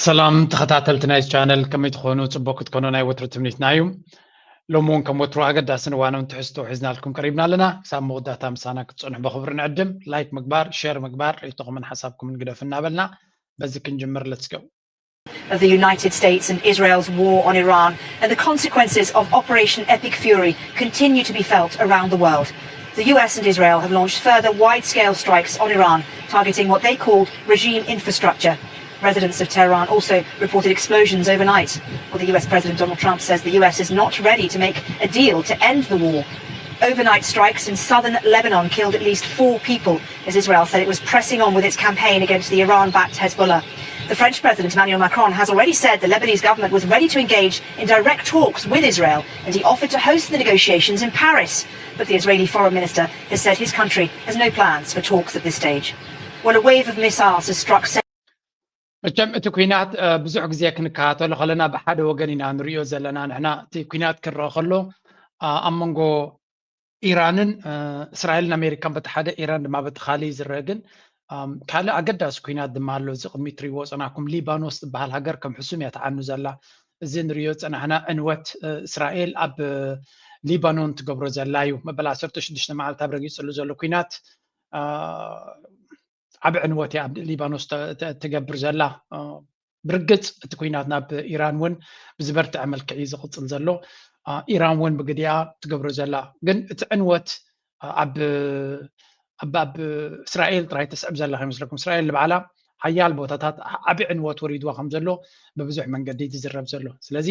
ሰላም ተኸታተልቲ ናይ ቻነል፣ ከመይ ትኾኑ? ጽቡቅ ክትኮኑ ናይ ወትሩ ትምኒትና እዩ። ሎሚ እውን ከም ወትሩ ኣገዳስን እዋናውን ትሕዝቶ ሒዝናልኩም ቀሪብና ኣለና። ክሳብ መወዳእታ ምሳና ክትጸንሑ ብኽብሪ ንዕድም። ላይክ ምግባር፣ ሼር ምግባር፣ ርእይቶኹምን ሓሳብኩምን ግደፉ እናበልና በዚ ክንጅምር። Let's go. Of the United States and Israel's war on Iran and the consequences of Operation Epic Fury continue to be felt around the world. The U S and Israel have launched further wide-scale strikes on Iran, targeting what they called regime infrastructure. Residents of Tehran also reported explosions overnight. Well, the U S President Donald Trump says the U S is not ready to make a deal to end the war. Overnight strikes in southern Lebanon killed at least four people as Israel said it was pressing on with its campaign against the Iran-backed Hezbollah. The French President Emmanuel Macron has already said the Lebanese government was ready to engage in direct talks with Israel, and he offered to host the negotiations in Paris. But the Israeli foreign minister has said his country has no plans for talks at this stage. Well, a wave of missiles has struck መቸም እቲ ኩናት ብዙሕ ግዜ ክንከታተሎ ከለና ብሓደ ወገን ኢና ንሪኦ ዘለና። ንሕና እቲ ኩናት ክረአ ከሎ ኣብ መንጎ ኢራንን እስራኤልን ኣሜሪካን በቲ ሓደ፣ ኢራን ድማ በቲ ካልእ ዝረአ፣ ግን ካልእ ኣገዳሲ ኩናት ድማ ኣሎ። እዚ ቅድሚ ትሪእዎ ጸናኩም ሊባኖስ ዝበሃል ሃገር ከም ሕሱም እያ ተዓኑ ዘላ። እዚ ንሪኦ ጸናሕና ዕንወት እስራኤል ኣብ ሊባኖን ትገብሮ ዘላ እዩ። መበል ዓሰርተ ሽዱሽተ መዓልታት ረጊጽሉ ዘሎ ኩናት ዓቢ ዕንወት እያ ኣብ ሊባኖስ ትገብር ዘላ። ብርግጽ እቲ ኩናት ናብ ኢራን እውን ብዝበርትዐ መልክዕ እዩ ዝቕጽል ዘሎ። ኢራን እውን ብግዲኣ ትገብሮ ዘላ፣ ግን እቲ ዕንወት ኣብ ኣብ እስራኤል ጥራይ ተስዕብ ዘላ ከይመስለኩም። እስራኤል ንባዕላ ሓያል ቦታታት ዓቢ ዕንወት ወሪድዋ ከም ዘሎ ብብዙሕ መንገዲ ዝዝረብ ዘሎ። ስለዚ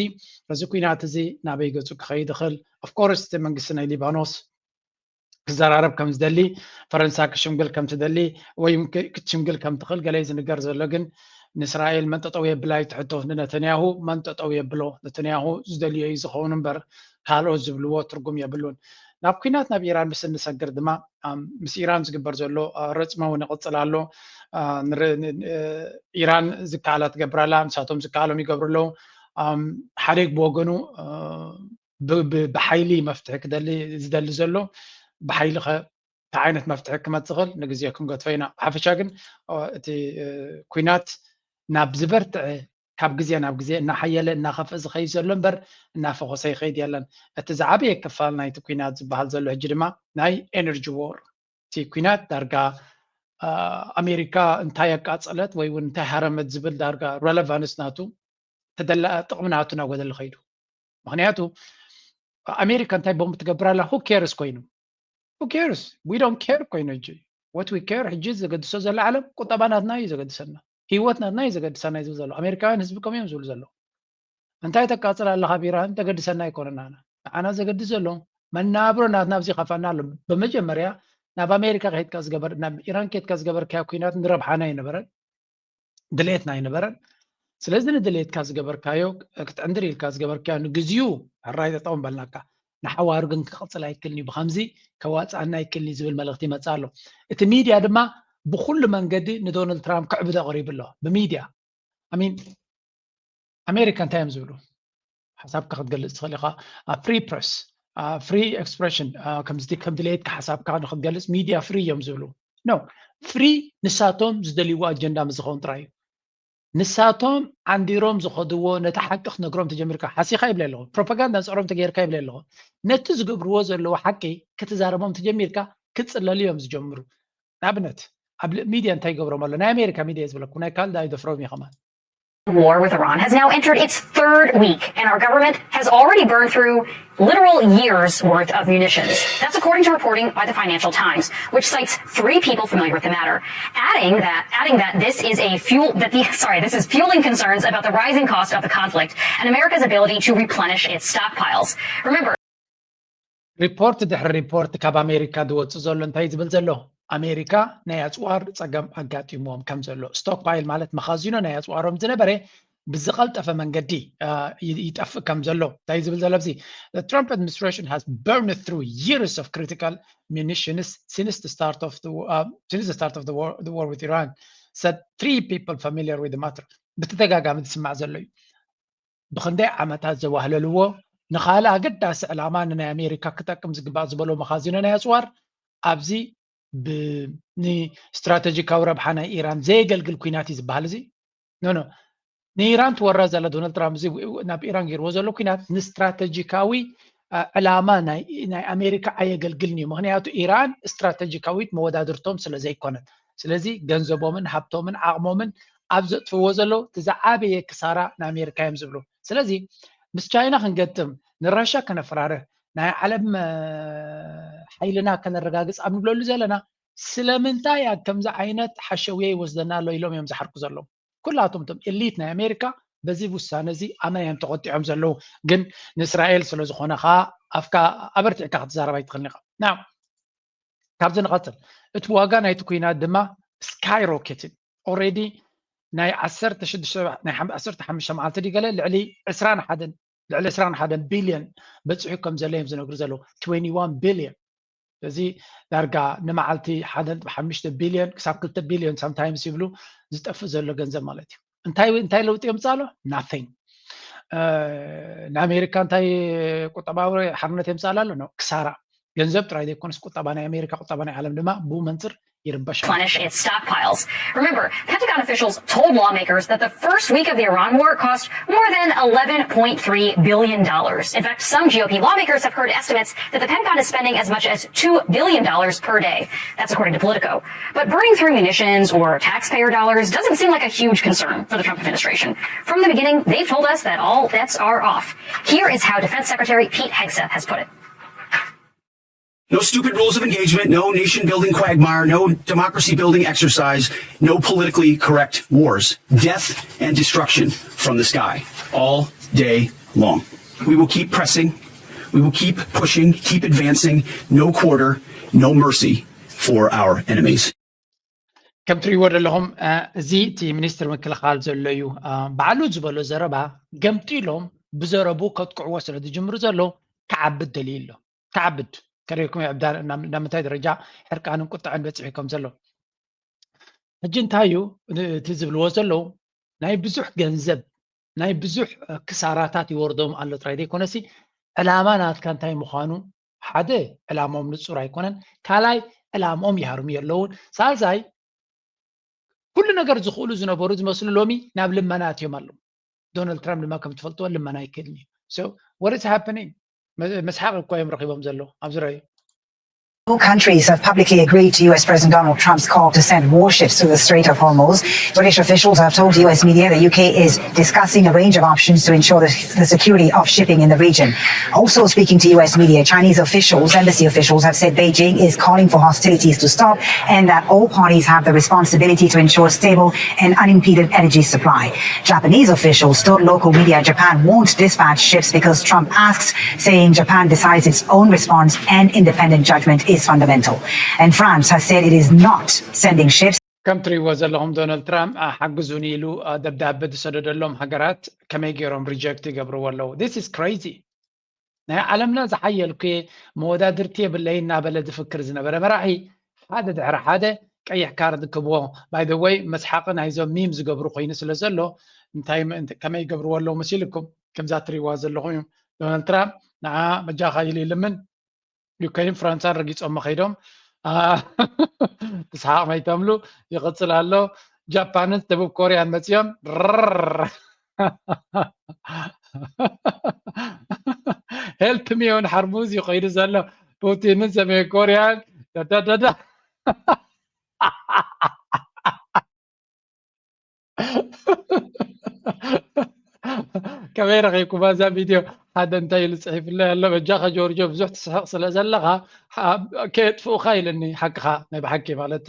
እዚ ኩናት እዚ ናበይ ገጹ ክኸይድ ይኽእል? ኦፍኮርስ እቲ መንግስቲ ናይ ሊባኖስ ክዘራረብ ከም ዝደሊ፣ ፈረንሳ ክሽምግል ከም ትደሊ ወይ ክትሽምግል ከም ትኽእል ገለ ዝንገር ዘሎ፣ ግን ንእስራኤል መን ጠጠው የብላ እዩ ትሕቶ። ንነተንያሁ መን ጠጠው የብሎ? ነተንያሁ ዝደልዮ እዩ ዝኸውን እምበር ካልኦት ዝብልዎ ትርጉም የብሉን። ናብ ኩናት ናብ ኢራን ምስ እንሰግር ድማ ምስ ኢራን ዝግበር ዘሎ ረጽሚ እውን ይቕጽል ኣሎ። ኢራን ዝከኣላ ትገብር ኣላ፣ ንሳቶም ዝከኣሎም ይገብሩ ኣለዉ። ሓደግ ብወገኑ ብሓይሊ መፍትሒ ክደሊ ዝደሊ ዘሎ፣ ብሓይሊ ከ እንታይ ዓይነት መፍትሒ ክመጽእ ይኽእል ንግዜ ክንገድፎ ኢና። ብሓፈሻ ግን እቲ ኩናት ናብ ዝበርትዐ፣ ካብ ግዜ ናብ ግዜ እናሓየለ እናኸፍአ ዝኸይድ ዘሎ እምበር እናፈኾሰ ይኸይድ የለን። እቲ ዝዓበየ ክፋል ናይቲ ኩናት ዝበሃል ዘሎ ሕጂ ድማ ናይ ኤነርጂ ዎር፣ እቲ ኩናት ዳርጋ ኣሜሪካ እንታይ ኣቃጸለት ወይ እውን እንታይ ሃረመት ዝብል ዳርጋ ረለቫንስ ናቱ፣ ተደላ ጥቕሚ ናቱ እናጎደለ ኸይዱ። ምኽንያቱ ኣሜሪካ እንታይ ቦምብ ትገብር ኣላ? Who cares ኮይኑ? Who cares? We don't care ኮይኑ። ሕጂ what we care፣ ሕጂ ዘገድሶ ዘሎ ዓለም ቁጠባ ናትና እዩ ዘገድሰና፣ ህይወት ናትና እዩ ዘገድሰና እዩ ዝብል ዘሎ። ኣሜሪካውያን ህዝቢ ከምኡ እዮም ዝብሉ ዘለዉ። እንታይ ተቃጽል ኣለኻ ኣብ ኢራን? ተገድሰና ኣይኮነን። ኣና ንዓና ዘገድስ ዘሎ መናብሮ ናትና ኣብዚ ይኸፋና ኣሎ። ብመጀመርያ ናብ ኣሜሪካ ከይድካ ዝገበር ናብ ኢራን ከይድካ ዝገበርካዮ ኩናት ንረብሓና ኣይነበረን፣ ድሌትና ኣይነበረን። ስለዚ ንድሌትካ ዝገበርካዮ፣ ክትዕንድር ኢልካ ዝገበርካዮ፣ ንግዚኡ ሕራይ ጠጠው ምበልናካ፣ ንሓዋሩ ግን ክቕጽል ኣይክልን እዩ፣ ብኸምዚ ከዋጽኣና ኣይክልን እዩ ዝብል መልእኽቲ ይመጽእ ኣሎ። እቲ ሚድያ ድማ ብኹሉ መንገዲ ንዶናልድ ትራምፕ ክዕብዶ ቀሪቡ ኣሎ። ብሚድያ ኣሜን ኣሜሪካ እንታይ እዮም ዝብሉ? ሓሳብካ ክትገልጽ ትኽእል ኢኻ። ኣብ ፍሪ ፕረስ፣ ፍሪ ኤክስፕሬሽን፣ ከም ድሌትካ ሓሳብካ ንክትገልጽ ሚድያ ፍሪ እዮም ዝብሉ። ኖ፣ ፍሪ ንሳቶም ዝደልይዎ ኣጀንዳ ምስ ዝኸውን ጥራይ እዩ። ንሳቶም ዓንዲሮም ዝኸድዎ ነቲ ሓቂ ክትነግሮም ተጀሚርካ፣ ሓሲኻ ይብለ ኣለኹ፣ ፕሮፓጋንዳ ንጽዕሮም ተገይርካ ይብለ ኣለኹ። ነቲ ዝገብርዎ ዘለዉ ሓቂ ክትዛረቦም ተጀሚርካ ክጽለሉ እዮም ዝጀምሩ። ንኣብነት ኣብ ሚድያ እንታይ ይገብሮም ኣሎ? ናይ ኣሜሪካ ሚድያ ዝብለኩም፣ ናይ ካልእ ኣይደፍሮም እዩ ከማን። War with Iran has now entered its third week, and our government has already burned through literal years worth of munitions. That's according to reporting by the Financial Times, which cites three people familiar with the matter, adding that adding that this is a fuel that the sorry, this is fueling concerns about the rising cost of the conflict and America's ability to replenish its stockpiles. Remember, ሪፖርት ድሕሪ ሪፖርት ካብ ኣሜሪካ ዝወፅእ ዘሎ እንታይ ዝብል ዘሎ? ኣሜሪካ ናይ ኣፅዋር ፀገም ኣጋጢምዎም ከም ዘሎ፣ ስቶክፓይል ማለት መኻዚኖ ናይ ኣፅዋሮም ዝነበረ ብዝቐልጠፈ መንገዲ ይጠፍእ ከም ዘሎ እንታይ ዝብል ዘሎ ኣብዚ? The Trump administration has burned through years of critical munitions since the start of the uh, since the start of the war, the war with Iran, said three people familiar with the matter. ብተደጋጋሚ ዝስማዕ ዘሎ እዩ። ብኽንደይ ዓመታት ዘዋህለልዎ ንኻልእ ኣገዳሲ ዕላማ ንናይ ኣሜሪካ ክጠቅም ዝግባእ ዝበሎ መኻዚኖ ናይ ኣፅዋር ኣብዚ ንስትራተጂካዊ ረብሓ ናይ ኢራን ዘየገልግል ኩናት እዩ ዝበሃል። እዚ ኖ ኖ ንኢራን ትወራ ዘላ ዶናልድ ትራምፕ እዚ ናብ ኢራን ገይርዎ ዘሎ ኩናት ንስትራተጂካዊ ዕላማ ናይ ኣሜሪካ ኣየገልግልን እዩ። ምክንያቱ ኢራን ስትራተጂካዊት መወዳድርቶም ስለ ዘይኮነት፣ ስለዚ ገንዘቦምን ሃብቶምን ዓቕሞምን ኣብ ዘጥፍዎ ዘለዉ እቲ ዝዓበየ ክሳራ ንኣሜሪካ እዮም ዝብሉ። ስለዚ ምስ ቻይና ክንገጥም፣ ንራሻ ከነፈራርህ፣ ናይ ዓለም ሓይልና ከነረጋግፅ ኣብ ንብለሉ ዘለና ስለምንታይ ኣብ ከምዚ ዓይነት ሓሸውየ ይወስደና ኣሎ ኢሎም እዮም ዝሓርኩ ዘለዉ። ኩላቶም እቶም ኤሊት ናይ ኣሜሪካ በዚ ውሳነ እዚ ኣመና እዮም ተቆጢዖም ዘለዉ። ግን ንእስራኤል ስለ ዝኾነ ከዓ ኣፍካ ኣበርቲዕካ ክትዛረብ ኣይትኽእልን ኢኻ። ና ካብዚ ንቐፅል። እቲ ዋጋ ናይቲ ኩናት ድማ ስካይ ሮኬትን ኦልሬዲ ናይ ዓሰርተ ሽዱሽተ ናይ ዓሰርተ ሓሙሽተ መዓልቲ ድዩ ገለ ልዕሊ ዕስራን ሓደን ልዕሊ ዕስራን ሓደን ቢልዮን በፂሑ ከም ዘሎ እዮም ዝነግሩ ዘለዉ። ትዌንቲ ዋን ቢልዮን እዚ ዳርጋ ንመዓልቲ ሓደ ነጥቢ ሓሙሽተ ቢልዮን ክሳብ ክልተ ቢልዮን ሳምታይምስ ይብሉ ዝጠፍእ ዘሎ ገንዘብ ማለት እዩ። እንታይ እንታይ ለውጢ የምፅእ ኣሎ? ናቲንግ። ንኣሜሪካ እንታይ ቁጠባዊ ሓርነት የምፅኣላ ኣሎ? ክሳራ። ገንዘብ ጥራይ ዘይኮነስ ቁጠባ ናይ ኣሜሪካ ቁጠባ ናይ ዓለም ድማ ብኡ መንፅር ይርበሽ ኣሎ። Replenish its stockpiles. Remember, Pentagon officials told lawmakers that the first week of the Iran war cost more than eleven point three billion dollars. In fact, some G O P lawmakers have heard estimates that the Pentagon is spending as much as two billion dollars per day. That's according to Politico. But burning through munitions or taxpayer dollars doesn't seem like a huge concern for the Trump administration. From the beginning, they've told us that all bets are off. Here is how Defense Secretary Pete Hegseth has put it. No stupid rules of engagement, no nation building quagmire, no democracy building exercise, no politically correct wars. Death and destruction from the sky all day long. We will keep pressing, we will keep pushing, keep advancing, no quarter, no mercy for our enemies. ከም ትሪእዎ ዘለኹም እዚ እቲ ሚኒስትር ምክልኻል ዘሎ እዩ። ባዕሉ ዝበሎ ዘረባ ገምጢሎም ብዘረቡ ከጥቅዕዎ ስለ ዝጅምሩ ዘሎ ክዓብድ ደልዩ ኣሎ። ክዓብድ ከሪርኩም ናብ ምንታይ ደረጃ ሕርቃንን ቁጥዐን በፂሑ ከም ዘሎ። ሕጂ እንታይ እዩ እቲ ዝብልዎ ዘለዉ? ናይ ብዙሕ ገንዘብ ናይ ብዙሕ ክሳራታት ይወርዶም ኣሎ ጥራይ ዘይኮነሲ ዕላማ ናትካ እንታይ ምዃኑ ሓደ ዕላሞም ንፁር ኣይኮነን። ካልኣይ ዕላሞም ይሃርሙ የለውን። ሳልሳይ ኩሉ ነገር ዝኽእሉ ዝነበሩ ዝመስሉ ሎሚ ናብ ልመና ኣትዮም ኣለዉ። ዶናልድ ትራምፕ ድማ ከም ትፈልጥዎ ልመና ኣይክእልን እዩ። So what is happening? መስሓቕ እኮ እዮም ረኺቦም ዘለዉ ኣብዚ ረዩ። Countries have publicly agreed to U S President Donald Trump's call to send warships to the Strait of Hormuz. British officials have told U S media the U K is discussing a range of options to ensure the, the security of shipping in the region. Also speaking to U S media, Chinese officials, embassy officials have said Beijing is calling for hostilities to stop and that all parties have the responsibility to ensure stable and unimpeded energy supply. Japanese officials told local media Japan won't dispatch ships because Trump asks, saying Japan decides its own response and independent judgment is fundamental. And France has said it is not sending ships. ከም ትሪእዎ ዘለኹም ዶናልድ ትራምፕ ሓግዙኒ ኢሉ ደብዳበ ዝሰደደሎም ሃገራት ከመይ ገይሮም ሪጀክት ይገብርዎ ኣለዉ። This is crazy። ናይ ዓለምና ዝሓየልኩ እየ መወዳድርቲ የብለይ እናበለ ዝፍክር ዝነበረ መራሒ ሓደ ድሕሪ ሓደ ቀይሕ ካርድ ክብዎ። By the way መስሓቂ ናይዞም ሚም ዝገብሩ ኮይኑ ስለ ዘሎ እንታይ ከመይ ይገብርዎ ኣለዉ መሲልኩም? ከምዛ ትሪእዋ ዘለኹም እዩ። ዶናልድ ትራምፕ ንዓ በጃኻ ኢሉ ይልምን ዩክሬን ፍራንሳን ረጊፆሞ ከይዶም ትስሓቕ መይተምሉ ይቕፅል ኣሎ። ጃፓንን ደቡብ ኮርያን መፂኦም ሄልፕ ሚዮን ሓርሙዝ እዩ ከይዱ ዘሎ ፑቲንን ሰሜን ኮርያን ደደደደ ከመይ ረኺብኩማ እዛ ቪድዮ? ሓደ እንታይ ኢሉ ፅሒፍለይ ኣሎ፣ በጃኻ ጆርጆ ብዙሕ ትስሕቕ ስለ ዘለኻ ከየጥፍኡኻ ኢልኒ። ሓቅኻ ናይ ብሓቂ ማለት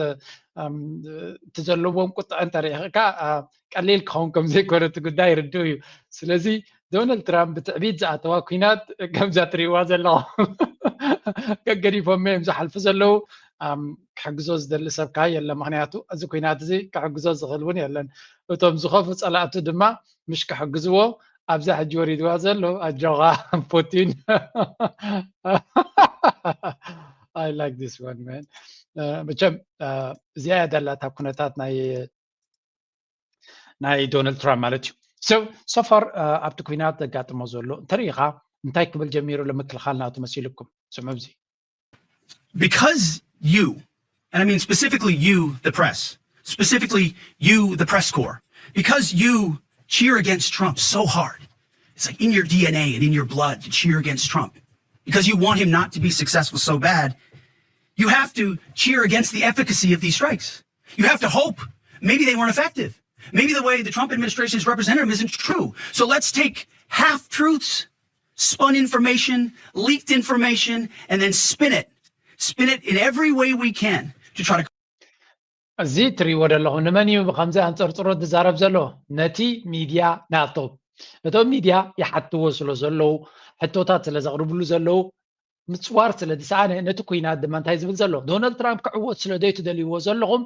እቲ ዘለዎም ቁጥዐ እንተሪእካ ቀሊል ክኸውን ከም ዘይኮነ እቲ ጉዳይ ርድኡ እዩ። ስለዚ ዶናልድ ትራምፕ ብትዕቢት ዝኣተዋ ኩናት ከምዛ ትሪእዋ ዘለኹም ገገዲፎም እዮም ዝሓልፉ ዘለዉ። ክሕግዞ ዝደሊ ሰብ ከዓ የለን። ምክንያቱ እዚ ኩናት እዚ ክሕግዞ ዝኽእል እውን የለን። እቶም ዝኸፉ ፀላእቱ ድማ ምሽ ክሕግዝዎ ኣብዛ ሕጂ ወሪድዋ ዘሎ ኣጆኻ ፑቲን። I like this one man። መቸም እዚኣ እያ ደላታ ኩነታት ናይ ናይ ዶናልድ ትራምፕ ማለት እዩ። So so far ኣብቲ ኩናት ዘጋጥሞ ዘሎ እንተሪኢኻ እንታይ ክብል ጀሚሩ ለምክልኻል ናቱ መሲልኩም? ስምዑ እዚ because you, and I mean specifically you, the press, specifically you, the press corps, because you cheer against Trump so hard. It's like in your D N A and in your blood to cheer against Trump because you want him not to be successful so bad. You have to cheer against the efficacy of these strikes. You have to hope maybe they weren't effective. Maybe the way the Trump administration has represented him isn't true. So let's take half truths, spun information, leaked information, and then spin it. Spin it in every way we can to try to እዚ እትሪእዎ ዘለኹም ንመን እዩ ብከምዚ ኣንፀርፅሮ ዝዛረብ ዘሎ? ነቲ ሚድያ ናቶም። እቶም ሚድያ ይሓትዎ ስለ ዘለዉ፣ ሕቶታት ስለ ዘቕርብሉ ዘለዉ፣ ምፅዋር ስለ ዝሰኣነ ነቲ ኩናት ድማ እንታይ ዝብል ዘሎ? ዶናልድ ትራምፕ ክዕወት ስለ ዘይትደልይዎ ዘለኹም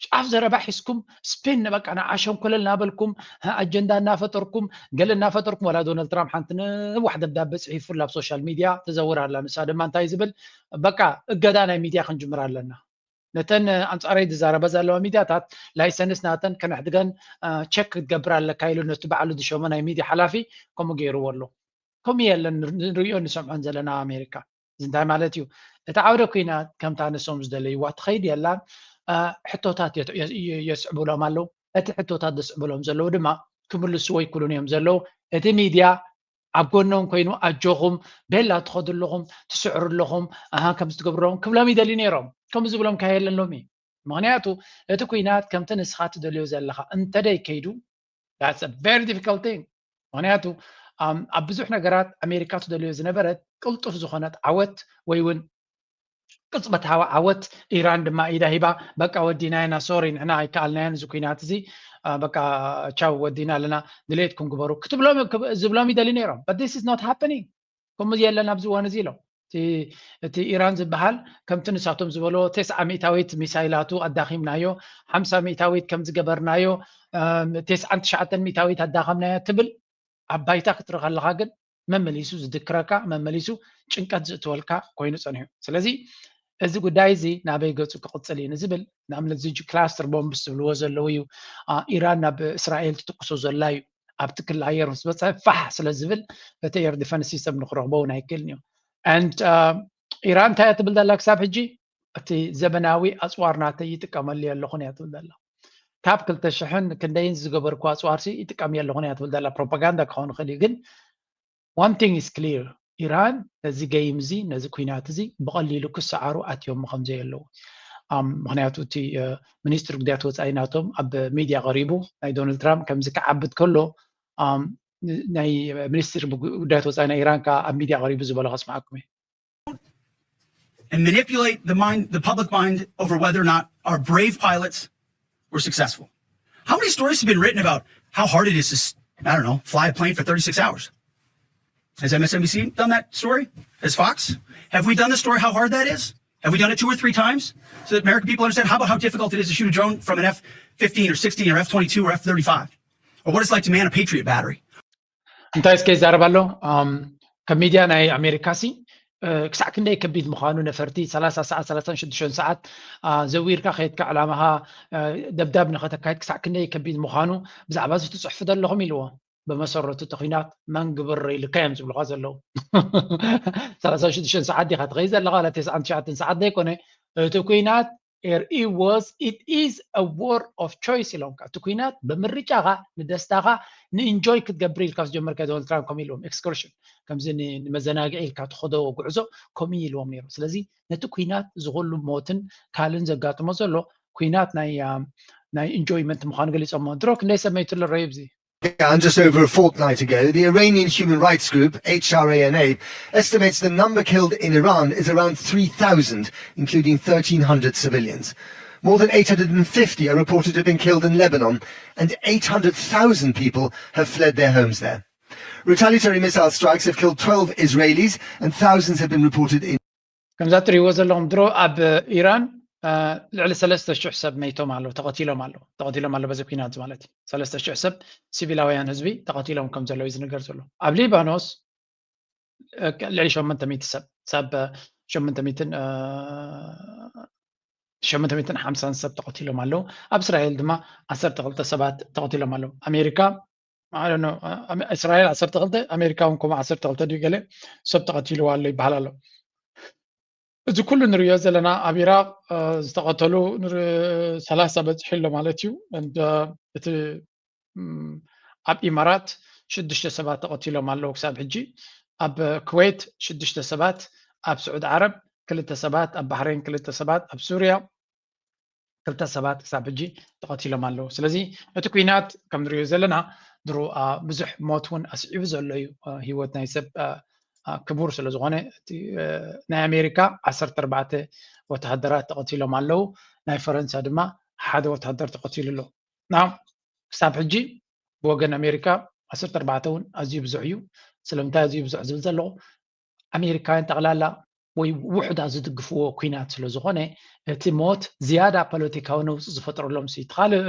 ጫፍ ዘረባ ሒዝኩም ስፔን ንበቃ ንዓሸንኮለል እናበልኩም ኣጀንዳ እናፈጠርኩም ገለ እናፈጠርኩም፣ ዋላ ዶናልድ ትራምፕ ሓንቲ ነዋሕ ደብዳበ ፅሒፉላ ኣብ ሶሻል ሚድያ ትዘውር ኣላ። ንሳ ድማ እንታይ ዝብል? በቃ እገዳ ናይ ሚድያ ክንጅምር ኣለና። ነተን ኣንጻረይ ዝዛረበ ዘለዋ ሚድያታት ላይሰንስ ናተን ከነሕድገን ቸክ ክትገብር ኣለካ ኢሉ ነቲ ባዕሉ ዝሸሞ ናይ ሚድያ ሓላፊ ከምኡ ገይርዎ ኣሎ። ከምኡ የለን ንሪኦ ንሰምዖን ዘለና ኣብ ኣሜሪካ። እዚ እንታይ ማለት እዩ? እቲ ዓውደ ኩናት ከምታ ንሶም ዝደለይዋ ትኸይድ የላን። ሕቶታት የስዕቡሎም ኣለዉ። እቲ ሕቶታት ዘስዕቡሎም ዘለዉ ድማ ክምልስዎ ይክሉን እዮም ዘለዉ። እቲ ሚድያ ኣብ ጎኖም ኮይኑ ኣጆኹም ቤላ ትኸዱ ኣለኹም ትስዕሩ ኣለኹም ኣሃ ከምዚ ትገብሩ ኣለኹም ክብሎም ይደልዩ ነይሮም። ከምኡ ዝብሎም ካየለን ሎሚ። ምክንያቱ እቲ ኩናት ከምቲ ንስኻ ትደልዮ ዘለኻ እንተደይ ከይዱ that's a very difficult thing። ምክንያቱ ኣብ ብዙሕ ነገራት ኣሜሪካ ትደልዮ ዝነበረት ቅልጡፍ ዝኾነት ዓወት ወይ እውን ቅፅበታዊ ዓወት ኢራን ድማ ኢዳ ሂባ በቃ ወዲና ኢና ሶሪ ንሕና ኣይከኣልናዮን እዚ ኩናት እዚ በቃ ቻው ወዲና ኣለና ድሌትኩም ግበሩ ክትብሎም ዝብሎም ይደሊ ነይሮም but this is not happening። ከምኡ የለን ኣብዚ እዋን እዚ ኢሎም እቲ ኢራን ዝበሃል ከምቲ ንሳቶም ዝበሎ ተስዓ ሚእታዊት ሚሳይላቱ ኣዳኺምናዮ ሓምሳ ሚእታዊት ከም ዝገበርናዮ ተስዓን ትሽዓተን ሚእታዊት ኣዳኸምናዮ ትብል ኣብ ባይታ ክትርኢ ከለኻ ግን መመሊሱ ዝድክረካ መመሊሱ ጭንቀት ዝእትወልካ ኮይኑ ፀኒሑ። ስለዚ እዚ ጉዳይ እዚ ናበይ ገፁ ክቕፅል እዩ ንዝብል ንኣብነት እዚ ክላስተር ቦምብስ ዝብልዎ ዘለዉ እዩ። ኢራን ናብ እስራኤል ትትኩሶ ዘላ እዩ። ኣብቲ ክሊ ኣየር ምስ በፀ ፋሕ ስለ ዝብል እቲ ኤር ዲፈንስ ሲስተም ንክረኽቦ እውን ኣይክእልን እዩ። And ኢራን እንታይ እያ ትብል ዘላ ክሳብ ሕጂ እቲ ዘበናዊ ኣፅዋር ናተይ ይጥቀመሉ ኣለኹን እያ ትብል ዘላ። ካብ ክልተ ሽሕን ክንደይን ዝገበርኩ ኣፅዋርሲ ይጥቀም ኣለኹን እያ ትብል ዘላ። ፕሮፓጋንዳ ክኸውን ይኽእል እዩ ግን one thing is clear ኢራን ነዚ ገይም እዚ ነዚ ኩናት እዚ ብቐሊሉ ክሰዓሩ ኣትዮም ከም ዘየለዉ ምክንያቱ እቲ ሚኒስትር ጉዳያት ወፃኢ ናቶም ኣብ ሚድያ ቀሪቡ ናይ ዶናልድ ትራምፕ ከምዚ ክዓብድ ከሎ ናይ ሚኒስትር ጉዳያት ወፃኢ ናይ ኢራን ከዓ ኣብ ሚድያ ቀሪቡ ዝበሎ ከስማዓኩም እዩ and manipulate the mind, the public mind, over whether or not our brave pilots were successful. How many stories have been written about how hard it is to, I don't know, fly a plane for thirty-six hours? Has M S N B C done that story? Has Fox? Have we done the story how hard that is? Have we done it two or three times so that American people understand? How about how difficult it is to shoot a drone from an F fifteen or sixteen or F twenty-two or F thirty-five? Or what it's like to man a Patriot battery? እንታይ እስከ ይዛረብ ኣሎ? ከም ሚድያ ናይ ኣሜሪካ ሲ ክሳዕ ክንደይ ከቢድ ምዃኑ ነፈርቲ ሰላሳ ሰዓት ሰላሳን ሽዱሽተን ሰዓት ዘዊርካ ከየድካ ዕላማኻ ደብዳብ ንኸተካየድ ክሳዕ ክንደይ ከቢድ ምዃኑ ብዛዕባ እዚ ትፅሕፉ ዘለኹም ኢልዎ። ብመሰረቱ እቲ ኩናት መን ግብር ኢልካ እዮም ዝብልካ ዘለዉ። ሰላሳን ሽዱሽተን ሰዓት ዲኻ ትኸይድ ዘለኻ ዋላ ተስዓን ትሽዓተን ሰዓት ዘይኮነ እቲ ኩናት it was it is a war of choice ኢሎም እቲ ኩናት ብምርጫኻ ንደስታኻ ንኢንጆይ ክትገብር ኢልካ ዝጀመርካ ዶናልድ ትራምፕ ከምኡ ኢልዎም ኤክስከርሽን ከምዚ ንመዘናግዒ ኢልካ ትኸዶ ጉዕዞ ከምኡ ኢልዎም ነይሩ ስለዚ ነቲ ኩናት ዝኩሉ ሞትን ካልን ዘጋጥሞ ዘሎ ኩናት ናይ ናይ ኢንጆይመንት ምዃኑ ገሊፆሞ ድሮ ክንደይ ሰብ መይትሎ ረይብዚ And just over a fortnight ago, the Iranian human rights group H R A N A estimates the number killed in Iran is around three thousand, including thirteen hundred civilians. More than eight hundred and fifty are reported to have been killed in Lebanon, and eight hundred thousand people have fled their homes there. Retaliatory missile strikes have killed twelve Israelis, and thousands have been reported in. ከምዛ እትሪእዎ ዘለኹም ድሮ ኣብ ኢራን ልዕሊ ሰለስተ ሽሕ ሰብ መይቶም ኣለዉ ተቐቲሎም ኣለዉ ተቐቲሎም ኣለዉ በዚ ኩናት ማለት እዩ ሰለስተ ሽሕ ሰብ ሲቪላውያን ህዝቢ ተቐቲሎም ከም ዘለዉ እዩ ዝንገር ዘሎ ኣብ ሊባኖስ ልዕሊ ሸመንተ ሚእቲ ሰብ ሳብ ሸመንተ ሚእትን ሸመንተ ሚእትን ሓምሳን ሰብ ተቐቲሎም ኣለዉ ኣብ እስራኤል ድማ ዓሰርተ ክልተ ሰባት ተቐቲሎም ኣለዉ ኣሜሪካ እስራኤል ዓሰርተ ክልተ ኣሜሪካ እውን ከምኡ ዓሰርተ ክልተ ድዩ ገለ ሰብ ተቐቲልዋ ኣሎ ይበሃል ኣሎ እዚ ኩሉ ንሪኦ ዘለና ኣብ ኢራቅ ዝተቐተሉ ሰላሳ በፂሑ ኣሎ ማለት እዩ እቲ ኣብ ኢማራት ሽዱሽተ ሰባት ተቐቲሎም ኣለዉ ክሳብ ሕጂ። ኣብ ኩዌት ሽዱሽተ ሰባት፣ ኣብ ስዑድ ዓረብ ክልተ ሰባት፣ ኣብ ባሕሬን ክልተ ሰባት፣ ኣብ ሱርያ ክልተ ሰባት ክሳብ ሕጂ ተቐቲሎም ኣለዉ። ስለዚ እቲ ኩናት ከም ንሪኦ ዘለና ድሮ ብዙሕ ሞት እውን ኣስዒቡ ዘሎ እዩ። ህይወት ናይ ሰብ ክቡር ስለ ዝኾነ፣ ናይ ኣሜሪካ ዓሰርተ ኣርባዕተ ወተሃደራት ተቐቲሎም ኣለዉ። ናይ ፈረንሳ ድማ ሓደ ወተሃደር ተቐቲሉ ኣሎ። ና ክሳብ ሕጂ ብወገን ኣሜሪካ ዓሰርተ ኣርባዕተ እውን ኣዝዩ ብዙሕ እዩ። ስለምንታይ ኣዝዩ ብዙሕ ዝብል ዘለኹ፣ ኣሜሪካውያን ጠቕላላ ወይ ውሑዳት ዝድግፍዎ ኩናት ስለ ዝኾነ፣ እቲ ሞት ዝያዳ ፖለቲካዊ ነውፂ ዝፈጥረሎም ሲ። እቲ ካልእ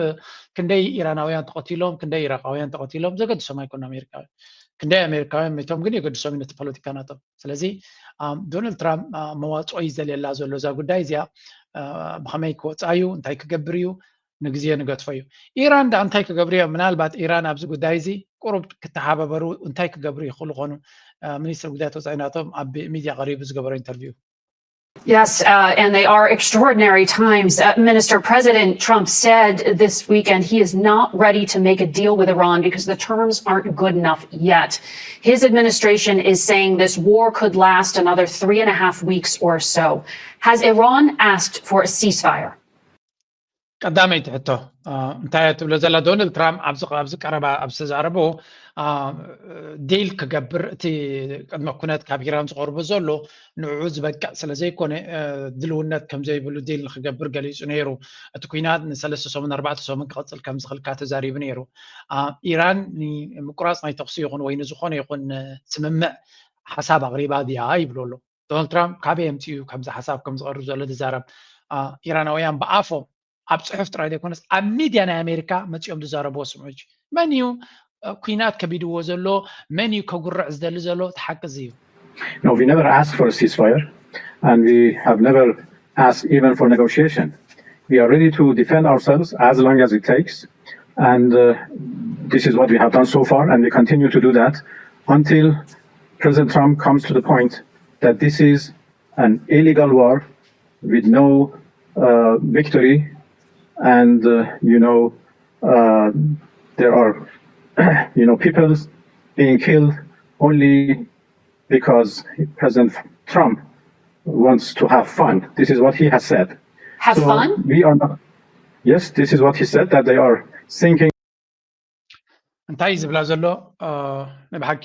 ክንደይ ኢራናውያን ተቐቲሎም፣ ክንደይ ኢራቃውያን ተቐቲሎም ዘገድሶም ኣይኮኑ ኣሜሪካውያን። ክንደይ ኣሜሪካውያን መይቶም ግን የገድሶም እዩ ነቲ ፖለቲካ ናቶም። ስለዚ ዶናልድ ትራምፕ መዋፅኦ እዩ ዘልየላ ዘሎ እዛ ጉዳይ እዚኣ። ብኸመይ ክወፃ እዩ፣ እንታይ ክገብር እዩ፣ ንግዜ ንገድፎ እዩ። ኢራን ዳ እንታይ ክገብሩ እዮም? ምናልባት ኢራን ኣብዚ ጉዳይ እዚ ቁሩብ ክተሓባበሩ እንታይ ክገብሩ ይኽእሉ ኾኑ? ሚኒስትር ጉዳያት ወፃኢ ናቶም ኣብ ሚድያ ቀሪቡ ዝገበሮ ኢንተርቪው። Yes, uh, and they are extraordinary times. Uh, Minister President Trump said this weekend he is not ready to make a deal with Iran because the terms aren't good enough yet. His administration is saying this war could last another three and a half weeks or so. Has Iran asked for a ceasefire? ቀዳመይቲ ሕቶ እንታይ እያ ትብሎ ዘላ? ዶናልድ ትራምፕ ኣብዚ ኣብዚ ቀረባ ኣብ ዝተዛረቦ ዲል ክገብር፣ እቲ ቅድመ ኩነት ካብ ኢራን ዝቐርቦ ዘሎ ንዕኡ ዝበቅዕ ስለ ዘይኮነ፣ ድልውነት ከም ዘይብሉ ዲል ንክገብር ገሊጹ ነይሩ። እቲ ኩናት ንሰለስተ ሰሙን ኣርባዕተ ሰሙን ክቐጽል ከም ዝኽእል ተዛሪቡ ነይሩ። ኢራን ንምቁራጽ ናይ ተኹሲ ይኹን ወይ ንዝኾነ ይኹን ስምምዕ ሓሳብ ኣቕሪባ ድያ ይብሉ ኣሎ። ዶናልድ ትራምፕ ካበይ ኣምፂኡ ከምዚ ሓሳብ ከም ዝቐርብ ዘሎ ዝዛረብ? ኢራናውያን ብኣፎም ኣብ ፅሑፍ ጥራይ ዘይኮነስ ኣብ ሚድያ ናይ ኣሜሪካ መፂኦም ዝዛረብዎ ስምዑ። መን እዩ ኩናት ከቢድዎ ዘሎ? መን እዩ ከጉርዕ ዝደሊ ዘሎ? እቲ ሓቂ እዚ እዩ። No, we never asked for a ceasefire, and we have never asked even for negotiation. We are ready to defend ourselves as long as it takes, and uh, this is what we have done so far, and we continue to do that until President Trump comes to the point that this is an illegal war with no uh, victory, and uh, you know uh, there are you know people being killed only because President Trump wants to have fun. This is what he has said. Have So fun? We are not. Yes, this is what he said, that they are sinking. እንታይ እዩ ዝብላ ዘሎ? ናይ ብሓቂ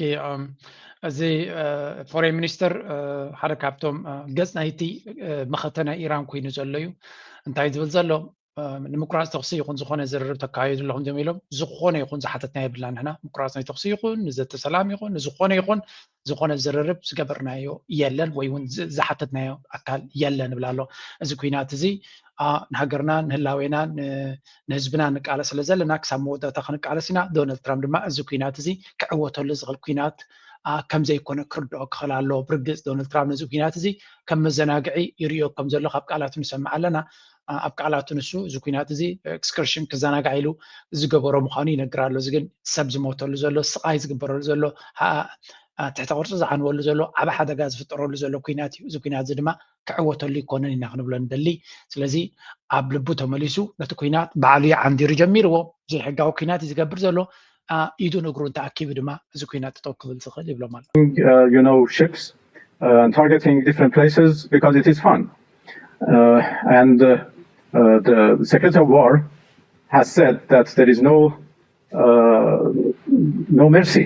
እዚ ፎሬን ሚኒስተር ሓደ ካብቶም ገጽ ናይቲ መኸተ ናይ ኢራን ኮይኑ ዘሎ እዩ። እንታይ ዝብል ዘሎ? ንምቁራፅ ተኽሲ ይኹን ዝኾነ ዝርርብ ተካይዱ ኣለኹም ዲም ኢሎም፣ ዝኾነ ይኹን ዝሓተትና የብልና። ንሕና ምቁራፅ ናይ ተኽሲ ይኹን ንዘተ ሰላም ይኹን ንዝኾነ ይኹን ዝኾነ ዝርርብ ዝገበርናዮ የለን ወይ እውን ዝሓተትናዮ ኣካል የለን ይብል ኣሎ። እዚ ኩናት እዚ ንሃገርና ንህላዌና ንህዝብና ንቃለስ ስለ ዘለና ክሳብ መወዳእታ ክንቃለስ ኢና። ዶናልድ ትራምፕ ድማ እዚ ኩናት እዚ ክዕወተሉ ዝኽእል ኩናት ከም ዘይኮነ ክርድኦ ክኽእል ኣለዎ። ብርግፅ ዶናልድ ትራምፕ ነዚ ኩናት እዚ ከም መዘናግዒ ይርእዮ ከም ዘሎ ካብ ቃላቱ ንሰምዕ ኣለና። ኣብ ቃላቱ ንሱ እዚ ኩናት እዚ ኤክስከርሽን ክዘናጋዕ ኢሉ ዝገበሮ ምዃኑ ይነግር ኣሎ። እዚ ግን ሰብ ዝሞተሉ ዘሎ፣ ስቓይ ዝግበረሉ ዘሎ፣ ትሕተ ቅርፂ ዝዓንወሉ ዘሎ፣ ዓብ ሓደጋ ዝፍጠረሉ ዘሎ ኩናት እዩ። እዚ ኩናት እዚ ድማ ክዕወተሉ ይኮነን ኢና ክንብሎ ንደሊ። ስለዚ ኣብ ልቡ ተመሊሱ ነቲ ኩናት ባዕሉ እዩ ዓንዲሩ ጀሚርዎ። ዘይሕጋዊ ኩናት እዩ ዝገብር ዘሎ። ኢዱን እግሩን ተኣኪቡ ድማ እዚ ኩናት ጠጠው ክብል ዝኽእል ይብሎም ኣሎ። Uh, you know, ships uh, and targeting different places because it is fun. Uh, and uh, uh, the Secretary of War has said that there is no uh, no mercy.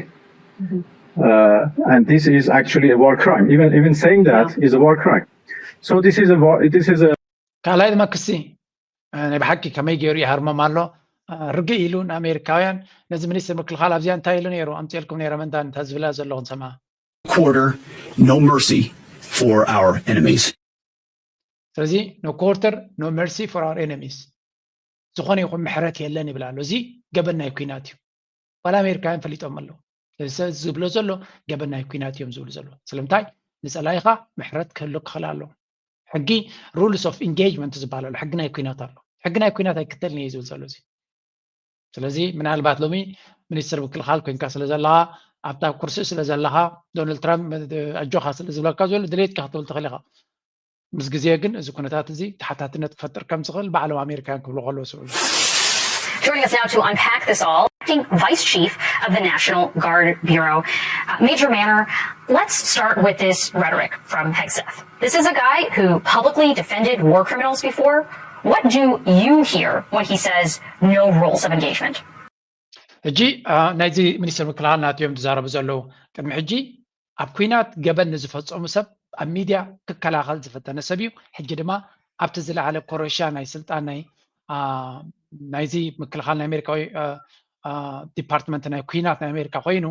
Uh, and this is actually a war crime. Even even saying that is a war crime. So this is a war. This is a ካልኣይ ድማ ክሲ ናይ ብሓቂ ከመይ ገይሩ ይሃርሞም ኣሎ። ርግእ ኢሉ ንኣሜሪካውያን ነዚ ሚኒስትር ምክልኻል ኣብዚኣ እንታይ ኢሉ ነይሩ? ኣምፅኤልኩም ነይረ መንታ እንታይ ዝብላ ዘለኹ ንሰማ። Quarter, no mercy for our enemies. ስለዚ no quarter, no mercy for our enemies፣ ዝኾነ ይኹን ምሕረት የለን ይብል ኣሎ። እዚ ገበን ናይ ኩናት እዩ። ዋላ ኣሜሪካውያን ፈሊጦም ኣለዉ። እዚ ዝብሎ ዘሎ ገበን ናይ ኩናት እዮም ዝብሉ ዘለዉ። ስለምንታይ? ንፀላኢኻ ምሕረት ክህሉ ክኽእል ኣለዎ። ሕጊ rules of engagement ዝበሃል ኣሎ። ሕጊ ናይ ኩናት ኣሎ። ሕጊ ናይ ኩናት ኣይክተልን እየ ዝብል ዘሎ እዚ። ስለዚ ምናልባት ሎሚ ሚኒስትር ምክልኻል ኮይንካ ስለ ዘለኻ፣ ኣብታ ኩርሲ ስለ ዘለኻ፣ ዶናልድ ትራምፕ ኣጆኻ ስለ ዝብለካ ዘሎ ድሌትካ ክትብል ትኽእል ኢኻ። ምስ ግዜ ግን እዚ ኩነታት እዚ ተሓታትነት ክፈጥር ከም ዝኽእል ባዕሎም ኣሜሪካውያን ክብሉ ከለዉ ስምዑ። Joining us now to unpack this all. acting vice chief of the National Guard Bureau. Uh, Major Manner, let's start with this rhetoric from Hegseth. This is a guy who publicly defended war criminals before. What do you hear when he says no rules of engagement? ሕጂ ናይዚ ሚኒስትር ምክልኻል ናትዮም ዝዛረቡ ዘለዉ። ቅድሚ ሕጂ ኣብ ኩናት ገበን ንዝፈፀሙ ሰብ ኣብ ሚድያ ክከላኸል ዝፈተነ ሰብ እዩ። ሕጂ ድማ ኣብቲ ዝለዓለ ኮረሻ ናይ ስልጣን ናይ ናይዚ ምክልኻል ናይ ኣሜሪካዊ ዲፓርትመንት ናይ ኩናት ናይ ኣሜሪካ ኮይኑ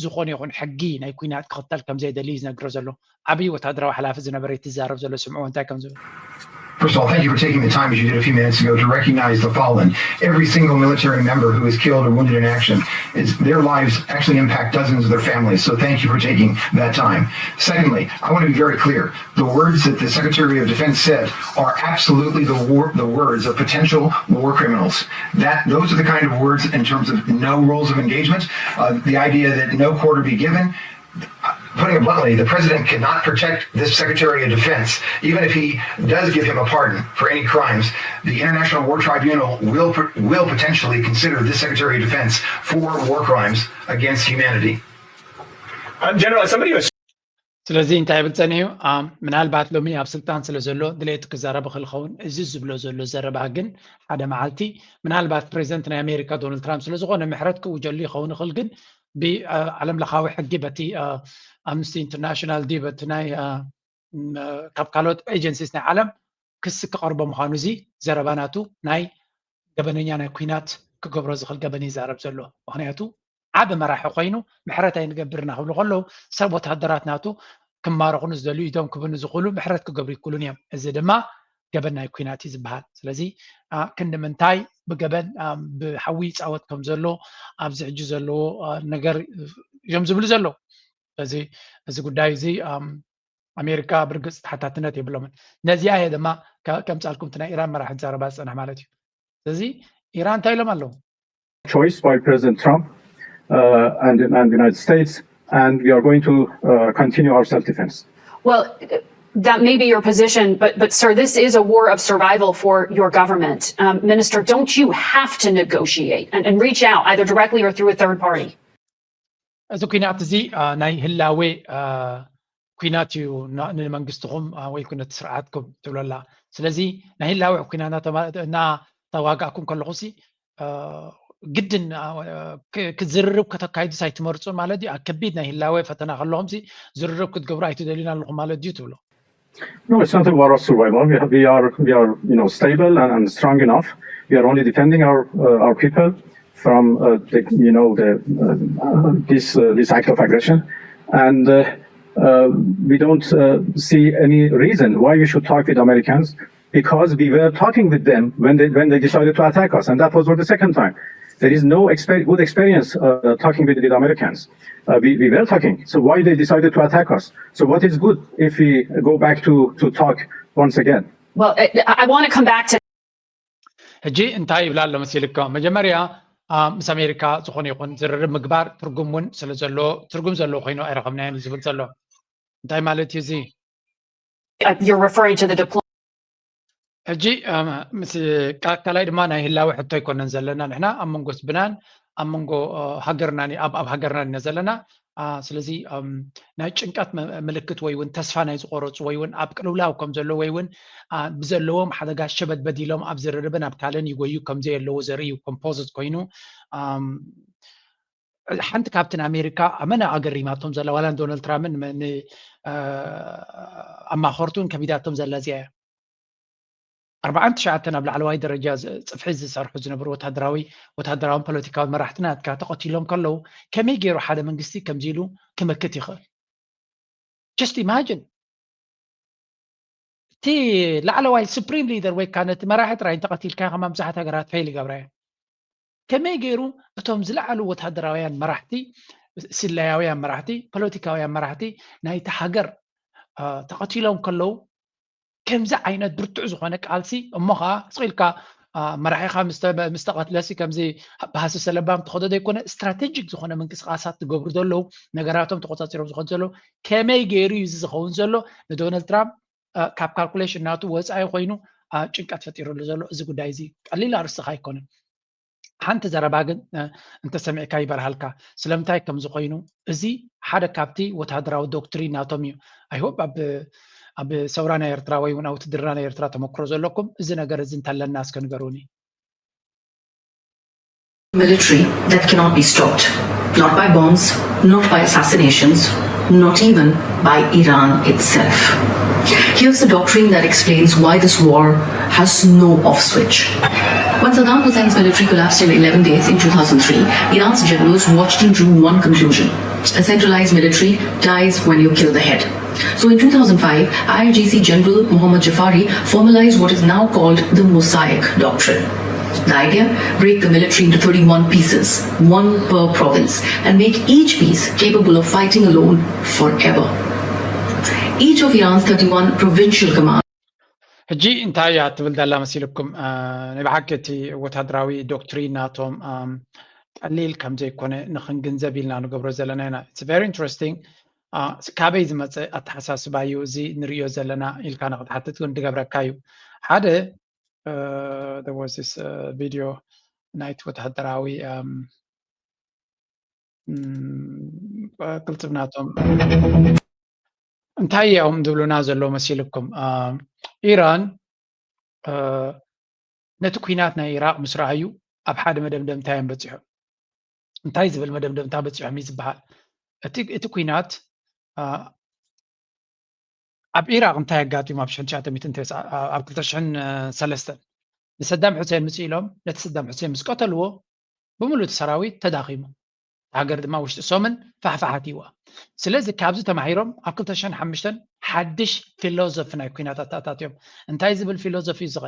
ዝኾነ ይኹን ሕጊ ናይ ኩናት ክኽተል ከምዘይደሊ ዝነግሮ ዘሎ ዓብዪ ወታደራዊ ሓላፊ ዝነበረ ትዛረብ ዘሎ። ስምዕዎ እንታይ ከም ዝብል። First of all, thank you for taking the time, as you did a few minutes ago, to recognize the fallen. Every single military member who is killed or wounded in action, is, their lives actually impact dozens of their families. So thank you for taking that time. Secondly, I want to be very clear. The words that the Secretary of Defense said are absolutely the, war, the words of potential war criminals. That those are the kind of words in terms of no rules of engagement. Uh, the idea that no quarter be given. Putting it bluntly, the president cannot protect this Secretary of Defense, even if he does give him a pardon for any crimes. The International War Tribunal will will potentially consider this Secretary of Defense for war crimes against humanity. Um, General, somebody was ስለዚ እንታይ ይብል ጸኒሑ? ምናልባት ሎሚ ኣብ ስልጣን ስለ ዘሎ ድሌቱ ክዛረብ ይኽእል ይኸውን። እዚ ዝብሎ ዘሎ ዘረባ ግን ሓደ መዓልቲ ምናልባት ፕሬዚደንት ናይ ኣሜሪካ ዶናልድ ትራምፕ ስለ ዝኾነ ምሕረት ክእውጀሉ ይኸውን ይኽእል። ግን ብዓለም ለኻዊ ሕጊ በቲ ኣምነስቲ ኢንተርናሽናል ድዩ በቲ ናይ ካብ ካልኦት ኤጀንሲስ ናይ ዓለም ክሲ ክቐርቦ ምዃኑ እዚ ዘረባ ናቱ ናይ ገበነኛ ናይ ኩናት ክገብሮ ዝኽእል ገበን ይዛረብ ዘሎ። ምኽንያቱ ዓቢ መራሒ ኮይኑ ምሕረት ኣይንገብር ኢና ክብሉ ከለዉ ሰብ ወታደራት ናቱ ክማረኹ ንዝደልዩ ኢዶም ክብኑ ዝኽእሉ ምሕረት ክገብሩ ይክእሉን እዮም። እዚ ድማ ገበን ናይ ኩናት እዩ ዝበሃል። ስለዚ ክንዲ ምንታይ ብገበን ብሓዊ ይፃወት ከም ዘሎ ኣብዚ ሕጂ ዘለዎ ነገር እዮም ዝብሉ ዘለዉ። ስለዚ እዚ ጉዳይ እዚ ኣሜሪካ ብርግፅ ተሓታትነት የብሎምን። ነዚኣ እየ ድማ ከምፃልኩም እቲ ናይ ኢራን መራሒ ዝዛረባ ዝፀንሕ ማለት እዩ። ስለዚ ኢራን እንታይ ኢሎም ኣለዉ? Choice by President Trump uh, and, and the United States, and we are going to uh, continue our self-defense. Well, that may be your position, but but sir, this is a war of survival for your government. Um, Minister, don't you have to negotiate and, and reach out either directly or through a third party? እዚ ኩናት እዚ ናይ ህላዌ ኩናት እዩ ንመንግስትኹም ወይ ኩነት ስርዓትኩም ትብለላ። ስለዚ ናይ ህላዌ ኩናት እናተዋጋእኩም ከለኹ ሲ ግድን ክዝርርብ ከተካይዱስ ኣይትመርፁን ማለት እዩ። ኣብ ከቢድ ናይ ህላወ ፈተና ከለኹም ሲ ዝርርብ ክትገብሩ ኣይትደልዩን ኣለኹም ማለት ድዩ ትብሎ? No, it's not a war of survival. We, have, we are we are you know stable and, and strong enough. We are only defending our uh, our people from uh, the, you know the uh, this uh, this act of aggression, and uh, uh, we don't uh, see any reason why we should talk with Americans because we were talking with them when they when they decided to attack us, and that was for the second time. There is no exper- good experience uh, talking with, with Americans. Uh, we, we were talking, so why they decided to attack us? So what is good if we go back to, to talk once again? Well, I, I want to come back to ሕጂ እንታይ ይብላ ኣሎ መሲልካ? መጀመርያ ምስ ኣሜሪካ ዝኾነ ይኹን ዝርርብ ምግባር ትርጉም እውን ስለ ዘሎ ትርጉም ዘለዎ ኮይኑ ኣይረኸብናዮን ዝብል ዘሎ እንታይ ማለት እዩ እዚ? You're referring to the diplomacy. ሕጂ ምስ ካልኣይ ድማ ናይ ህላዊ ሕቶ ኣይኮነን ዘለና ንሕና ኣብ መንጎ ህዝብናን ኣብ መንጎ ሃገርና ኣብ ሃገርና ኢና ዘለና። ስለዚ ናይ ጭንቀት ምልክት ወይ እውን ተስፋ ናይ ዝቆረፁ ወይ እውን ኣብ ቅልውላው ከም ዘሎ ወይ እውን ብዘለዎም ሓደጋ ሸበድበድ ኢሎም ኣብ ዝርርብን ኣብ ካልእን ይጎዩ ከም ዘየለዉ ዘርኢ እዩ። ኮምፖዝት ኮይኑ ሓንቲ ካብቲ ንኣሜሪካ ኣመና ኣገሪማቶም ዘላ ዋላ ንዶናልድ ትራምፕን ኣማኸርቱን ከቢዳቶም ዘላ እዚኣ እያ። ኣርባዓን ትሽዓተን ኣብ ላዕለዋይ ደረጃ ጽፍሒ ዝሰርሑ ዝነበሩ ወታደራዊ ወታደራውን ፖለቲካዊ መራሕቲ ናትካ ተቐቲሎም ከለዉ ከመይ ገይሩ ሓደ መንግስቲ ከምዚ ኢሉ ክመክት ይኽእል? Just imagine እቲ ላዕለዋይ ሱፕሪም ሊደር ወይ ከዓ ነቲ መራሒ ጥራይ እንተቐቲልካ ከማ ብዙሓት ሃገራት ፌል ይገብራ እየን። ከመይ ገይሩ እቶም ዝለዓሉ ወታደራውያን መራሕቲ ስለያውያን መራሕቲ ፖለቲካውያን መራሕቲ ናይቲ ሃገር ተቐቲሎም ከለዉ ከምዚ ዓይነት ብርቱዕ ዝኾነ ቃልሲ እሞ ከዓ ስቕ ኢልካ መራሒኻ ምስ ተቐትለሲ ከምዚ በሃሲ ሰለባም ተኸዶ ዘይኮነ ስትራቴጂክ ዝኾነ ምንቅስቃሳት ትገብሩ ዘለዉ ነገራቶም ተቆፃፂሮም ዝኸዱ ዘለዉ ከመይ ገይሩ እዩ እዚ ዝኸውን ዘሎ ንዶናልድ ትራምፕ ካብ ካልኩሌሽን ናቱ ወፃኢ ኮይኑ ጭንቀት ፈጢሩሉ ዘሎ እዚ ጉዳይ እዚ ቀሊል ኣርስኻ ኣይኮነን። ሓንቲ ዘረባ ግን እንተሰሚዕካ ይበርሃልካ ስለምንታይ ከም ዝኾይኑ። እዚ ሓደ ካብቲ ወታደራዊ ዶክትሪን ናቶም እዩ። I hope ኣብ ሰውራ ናይ ኤርትራ ወይ እውን ኣብ ውትድርና ናይ ኤርትራ ተመክሮ ዘለኩም፣ እዚ ነገር እዚ እንተለና እስከ ንገሩኒ። Military that cannot be stopped, not by bombs, not by assassinations, not even by Iran itself. Here's the doctrine that explains why this war has no off switch. When Saddam Hussein's military collapsed in eleven days in two thousand three, Iran's generals watched and drew one conclusion: a centralized military dies when you kill the head. So in two thousand five, I R G C General Mohammad Jafari formalized what is now called the Mosaic Doctrine. The idea: break the military into thirty-one pieces, one per province, and make each piece capable of fighting alone forever. Each of Iran's thirty-one provincial commands ሕጂ እንታይ እያ ትብል ዘላ መሲልኩም? ናይ ብሓቂ እቲ ወታደራዊ ዶክትሪን ናቶም ቀሊል ከም ዘይኮነ ንክንግንዘብ ኢልና ንገብሮ ዘለና ኢና። It's very interesting። ካበይ ዝመፀ ኣተሓሳስባ እዩ እዚ ንሪኦ ዘለና ኢልካ ንክትሓትት ግን ድገብረካ እዩ። ሓደ there was this video ናይቲ ወታደራዊ ቅልፅም ናቶም እንታይ እዮም ዝብሉና ዘለዉ መሲልኩም? ኢራን ነቲ ኩናት ናይ ኢራቅ ምስ ረኣዩ ኣብ ሓደ መደምደምታ እዮም በፂሖም። እንታይ ዝብል መደምደምታ በፂሖም እዩ ዝበሃል? እቲ ኩናት ኣብ ኢራቅ እንታይ ኣጋጢሙ ኣብ ሽሕን ትሽዓተ ሚእትን ኣብ ክልተ ሽሕን ሰለስተን ንሰዳም ሑሴን ምፅእ ኢሎም ነቲ ሰዳም ሑሴን ምስ ቀተልዎ ብምሉእ እቲ ሰራዊት ተዳኺሙ። ሃገር ድማ ውሽጢ ሶምን ፋሕፋሕ ኣትይዋ። ስለዚ ካብዚ ተማሂሮም ኣብ ክልተ ሽሕን ሓሙሽተን ሓድሽ ፊሎዞፊ ናይ ኩናት ኣተኣታትዮም። እንታይ ዝብል ፊሎዞፊ እዩ ዝኸ?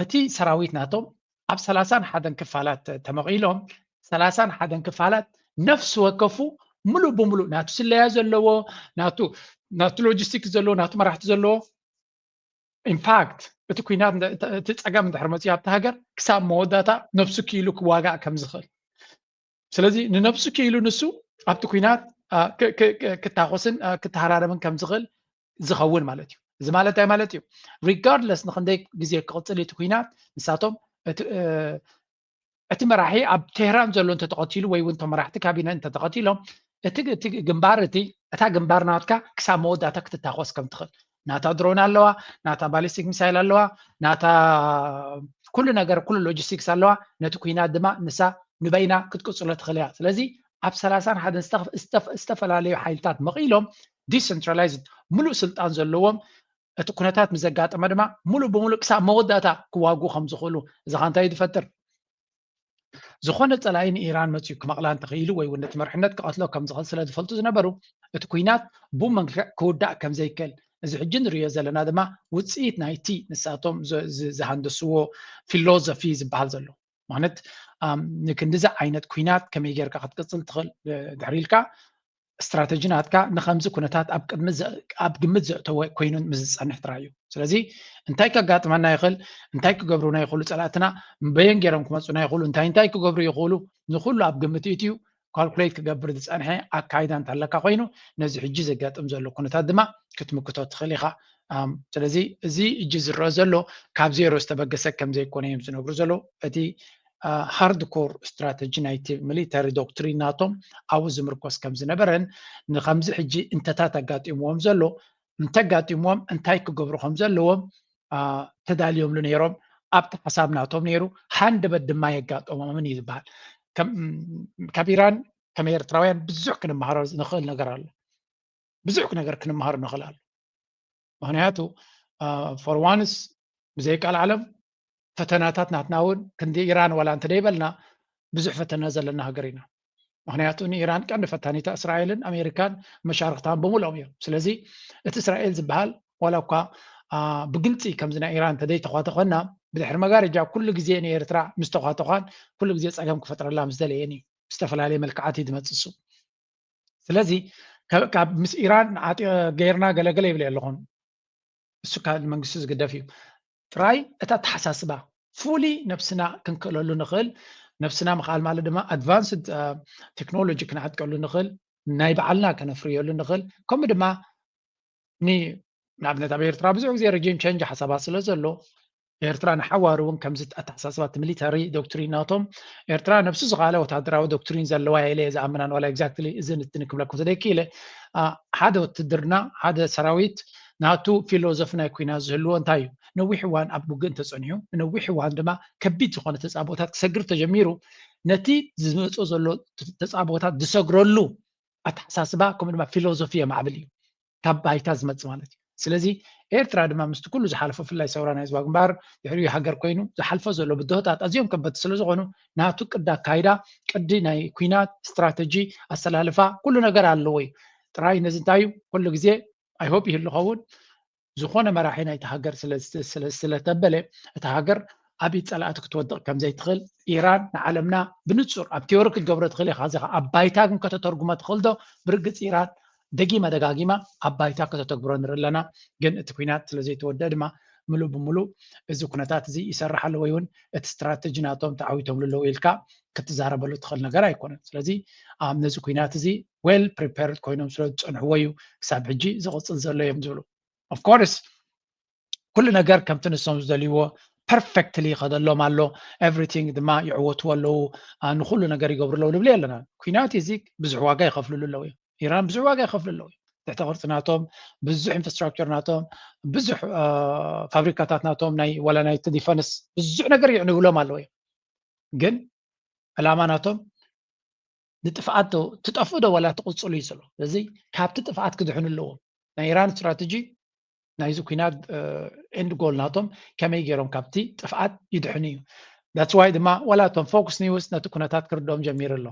እቲ ሰራዊት ናቶም ኣብ ሰላሳን ሓደን ክፋላት ተመቒሎም ሰላሳን ሓደን ክፋላት ነፍሲ ወከፉ ምሉእ ብምሉእ ናቱ ስለያ ዘለዎ ናቱ ናቱ ሎጂስቲክስ ዘለዎ ናቱ መራሕቲ ዘለዎ ኢንፋክት እቲ ኩናት እቲ ፀገም እንድሕር መፅኡ ኣብቲ ሃገር ክሳብ መወዳእታ ነብሱ ክኢሉ ክዋጋእ ከም ዝኽእል ስለዚ ንነብሱ ክኢሉ ንሱ ኣብቲ ኩናት ክታኮስን ክተሃራረምን ከም ዝኽእል ዝኸውን ማለት እዩ። እዚ ማለት እንታይ ማለት እዩ? ሪጋርድለስ ንክንደይ ግዜ ክቕፅል እቲ ኩናት ንሳቶም እቲ መራሒ ኣብ ቴህራን ዘሎ እንተተቐቲሉ ወይ እውን እቶም መራሕቲ ካቢነ እንተተቐቲሎም እቲ ግንባር እቲ እታ ግንባር ናትካ ክሳብ መወዳእታ ክትታኮስ ከም ትኽእል ናታ ድሮን ኣለዋ፣ ናታ ባሊስቲክ ሚሳይል ኣለዋ፣ ናታ ኩሉ ነገር ኩሉ ሎጂስቲክስ ኣለዋ። ነቲ ኩናት ድማ ንሳ ንበይና ክትቅፅሎ ትኽእል እያ። ስለዚ ኣብ ሰላሳን ሓደን ዝተፈላለዩ ሓይልታት መቒሎም ዲሰንትራላይዝድ ምሉእ ስልጣን ዘለዎም እቲ ኩነታት ምስ ዘጋጠመ ድማ ሙሉእ ብሙሉእ ክሳብ መወዳእታ ክዋጉ ከም ዝኽእሉ እዚ ኸ እንታይ እዩ ዝፈጥር? ዝኾነ ፀላኢ ንኢራን መፅዩ ክመቕላ እንተኽኢሉ ወይ እውን ነቲ መርሕነት ክቐትሎ ከም ዝኽእል ስለ ዝፈልጡ ዝነበሩ እቲ ኩናት ብኡ መልክዕ ክውዳእ ከም ዘይክእል እዚ ሕጂ ንሪኦ ዘለና ድማ ውፅኢት ናይቲ ንሳቶም ዝሃንደስዎ ፊሎዞፊ ዝበሃል ዘሎ ማለት ንክንድዚ ዓይነት ኩናት ከመይ ጌርካ ክትቅፅል ትኽእል ድሕሪ ኢልካ ስትራተጂ ናትካ ንከምዚ ኩነታት ኣብ ቅድሚ ኣብ ግምት ዘእተወ ኮይኑ ምስ ዝፀንሕ ጥራይ እዩ። ስለዚ እንታይ ከጋጥመና ይኽእል፣ እንታይ ክገብሩና ይኽእሉ ፀላእትና፣ በየን ገይሮም ክመፁና ይኽእሉ፣ እንታይ እንታይ ክገብሩ ይኽእሉ፣ ንኩሉ ኣብ ግምት እትዩ ካልኩሌት ክገብር ዝፀንሐ ኣካይዳ እንተለካ ኮይኑ ነዚ ሕጂ ዘጋጥም ዘሎ ኩነታት ድማ ክትምክቶ ትኽእል ኢኻ። ስለዚ እዚ እጂ ዝረአ ዘሎ ካብ ዜሮ ዝተበገሰ ከም ዘይኮነ እዮም ዝነግሩ ዘለዉ። እቲ ሃርድ ኮር ስትራተጂ ናይቲ ሚሊተሪ ዶክትሪን ናቶም ኣብኡ ዝምርኮስ ከም ዝነበረን ንከምዚ ሕጂ እንተታት ኣጋጢምዎም ዘሎ እንተጋጢምዎም እንታይ ክገብሩ ከም ዘለዎም ተዳልዮምሉ ነይሮም። ኣብቲ ሓሳብ ናቶም ነይሩ፣ ሃንደበት ድማ የጋጠሞምን እዩ ዝበሃል። ካብ ኢራን ከም ኤርትራውያን ብዙሕ ክንመሃሮ ንኽእል ነገር ኣሎ። ብዙሕ ነገር ክንመሃሮ ንኽእል ኣሎ። ምክንያቱ ፎር ዋንስ ብዘይ ቃል ዓለም ፈተናታት ናትና እውን ክንዲ ኢራን ዋላ እንተደይበልና ብዙሕ ፈተና ዘለና ሃገር ኢና። ምክንያቱ ንኢራን ቀንዲ ፈታኒታ እስራኤልን ኣሜሪካን መሻርክታን ብምልኦም እዮም። ስለዚ እቲ እስራኤል ዝበሃል ዋላ እኳ ብግልፂ ከምዚ ናይ ኢራን እንተደይተኳተኾና ብድሕሪ መጋረጃ ኩሉ ግዜ ንኤርትራ ምስ ተኳተኳን ኩሉ ግዜ ፀገም ክፈጥረላ ምስ ደለየን እዩ ብዝተፈላለየ መልክዓት እዩ ዝመፅእ እሱ። ስለዚ ካብ ምስ ኢራን ገይርና ገለገለ ይብል ኣለኹን እሱ ካብ መንግስቲ ዝግደፍ እዩ። ጥራይ እቲ ኣተሓሳስባ ፉሊ ነብስና ክንክእለሉ ንኽእል ነብስና ምኽኣል ማለት ድማ ኣድቫንስድ ቴክኖሎጂ ክንዓጥቀሉ ንኽእል ናይ ባዕልና ከነፍርየሉ ንኽእል ከምኡ ድማ ንኣብነት ኣብ ኤርትራ ብዙሕ ግዜ ረጂም ቸንጅ ሓሳባት ስለ ዘሎ ኤርትራ ንሓዋሩ እውን ከምዚ ኣተሓሳስባ እቲ ሚሊተሪ ዶክትሪን ናቶም፣ ኤርትራ ነብሱ ዝኸኣለ ወታደራዊ ዶክትሪን ዘለዋ ኢለ እየ ዝኣምናን። ዋላ exactly እዚ ንትኒ ክብለኩም ተደይክኢለ፣ ሓደ ውትድርና፣ ሓደ ሰራዊት ናቱ ፊሎዞፊ ናይ ኩናት ዝህልዎ እንታይ እዩ? ነዊሕ እዋን ኣብ ውግእ እንተጸኒሑ፣ ንነዊሕ እዋን ድማ ከቢድ ዝኾነ ተጻብኦታት ክሰግር ተጀሚሩ፣ ነቲ ዝመጾ ዘሎ ተጻብኦታት ዝሰግረሉ ኣተሓሳስባ ከምኡ ድማ ፊሎዞፊ የማዕብል እዩ፣ ካብ ባይታ ዝመጽእ ማለት እዩ። ስለዚ ኤርትራ ድማ ምስቲ ኩሉ ዝሓለፎ፣ ብፍላይ ሰውራ ናይ ህዝባዊ ግንባር ድሕሪኡ ሃገር ኮይኑ ዝሓልፎ ዘሎ ብድሆታት ኣዝዮም ከበድቲ ስለ ዝኾኑ፣ ናቱ ቅዲ ኣካይዳ፣ ቅዲ ናይ ኩናት ስትራተጂ፣ ኣሰላልፋ፣ ኩሉ ነገር ኣለዎ እዩ። ጥራይ ነዚ እንታይ እዩ ኩሉ ግዜ I hope ይህሉ ኸውን፣ ዝኾነ መራሒ ናይቲ ሃገር ስለተበለ፣ እታ ሃገር ኣብ ኢድ ጸላእቲ ክትወድቕ ከም ዘይትኽእል ኢራን ንዓለምና ብንጹር ኣብ ቲዮሪ ክትገብሮ ትኽእል ኢኻ። እዚኻ ኣብ ባይታ ግን ከተተርጉሞ ትኽእል ዶ? ብርግጽ ኢራን ደጊማ ደጋጊማ ኣብ ባይታ ከተተግብሮ ንርኢ ኣለና። ግን እቲ ኩናት ስለ ዘይተወደአ ድማ ምሉእ ብምሉእ እዚ ኩነታት እዚ ይሰርሕ ኣሎ ወይ እውን እቲ ስትራተጂ ናቶም ተዓዊቶም ኣለዉ ኢልካ ክትዛረበሉ ትኽእል ነገር ኣይኮነን። ስለዚ ኣብ ነዚ ኩናት እዚ well prepared ኮይኖም ስለ ዝጸንሕዎ እዩ ክሳብ ሕጂ ዝቕጽል ዘሎ እዮም ዝብሉ። Of course ኩሉ ነገር ከምቲ ንሶም ዝደልይዎ perfectly ይኸደሎም ኣሎ፣ everything ድማ ይዕወትዎ ኣለዉ፣ ንኩሉ ነገር ይገብሩ ኣለዉ ንብል ኣለና። ኩናት እዚ ብዙሕ ዋጋ ይኸፍልሉ ኣለዉ እዮም። ኢራን ብዙሕ ዋጋ ይኸፍሉ ኣለዉ እዮም። ትሕተ ቅርፂ ናቶም፣ ብዙሕ ኢንፍራስትራክቸር ናቶም፣ ብዙሕ ፋብሪካታት ናቶም፣ ናይ ዋላ ናይቲ ዲፈንስ ብዙሕ ነገር ይዕንብሎም ኣለዉ እዮም። ግን ዕላማ ናቶም ንጥፍኣት ዶ ትጠፍኡ ዶ ዋላ ትቕፅሉ እዩ ዘሎ። ስለዚ ካብቲ ጥፍኣት ክድሕኑ ኣለዎም። ናይ ኢራን ስትራተጂ ናይዚ ኩናት end goal ናቶም ከመይ ገይሮም ካብቲ ጥፍኣት ይድሕኑ እዩ። That's why ድማ ዋላ እቶም ፎክስ ኒውስ ነቲ ኩነታት ክርድኦም ጀሚሩ ኣሎ።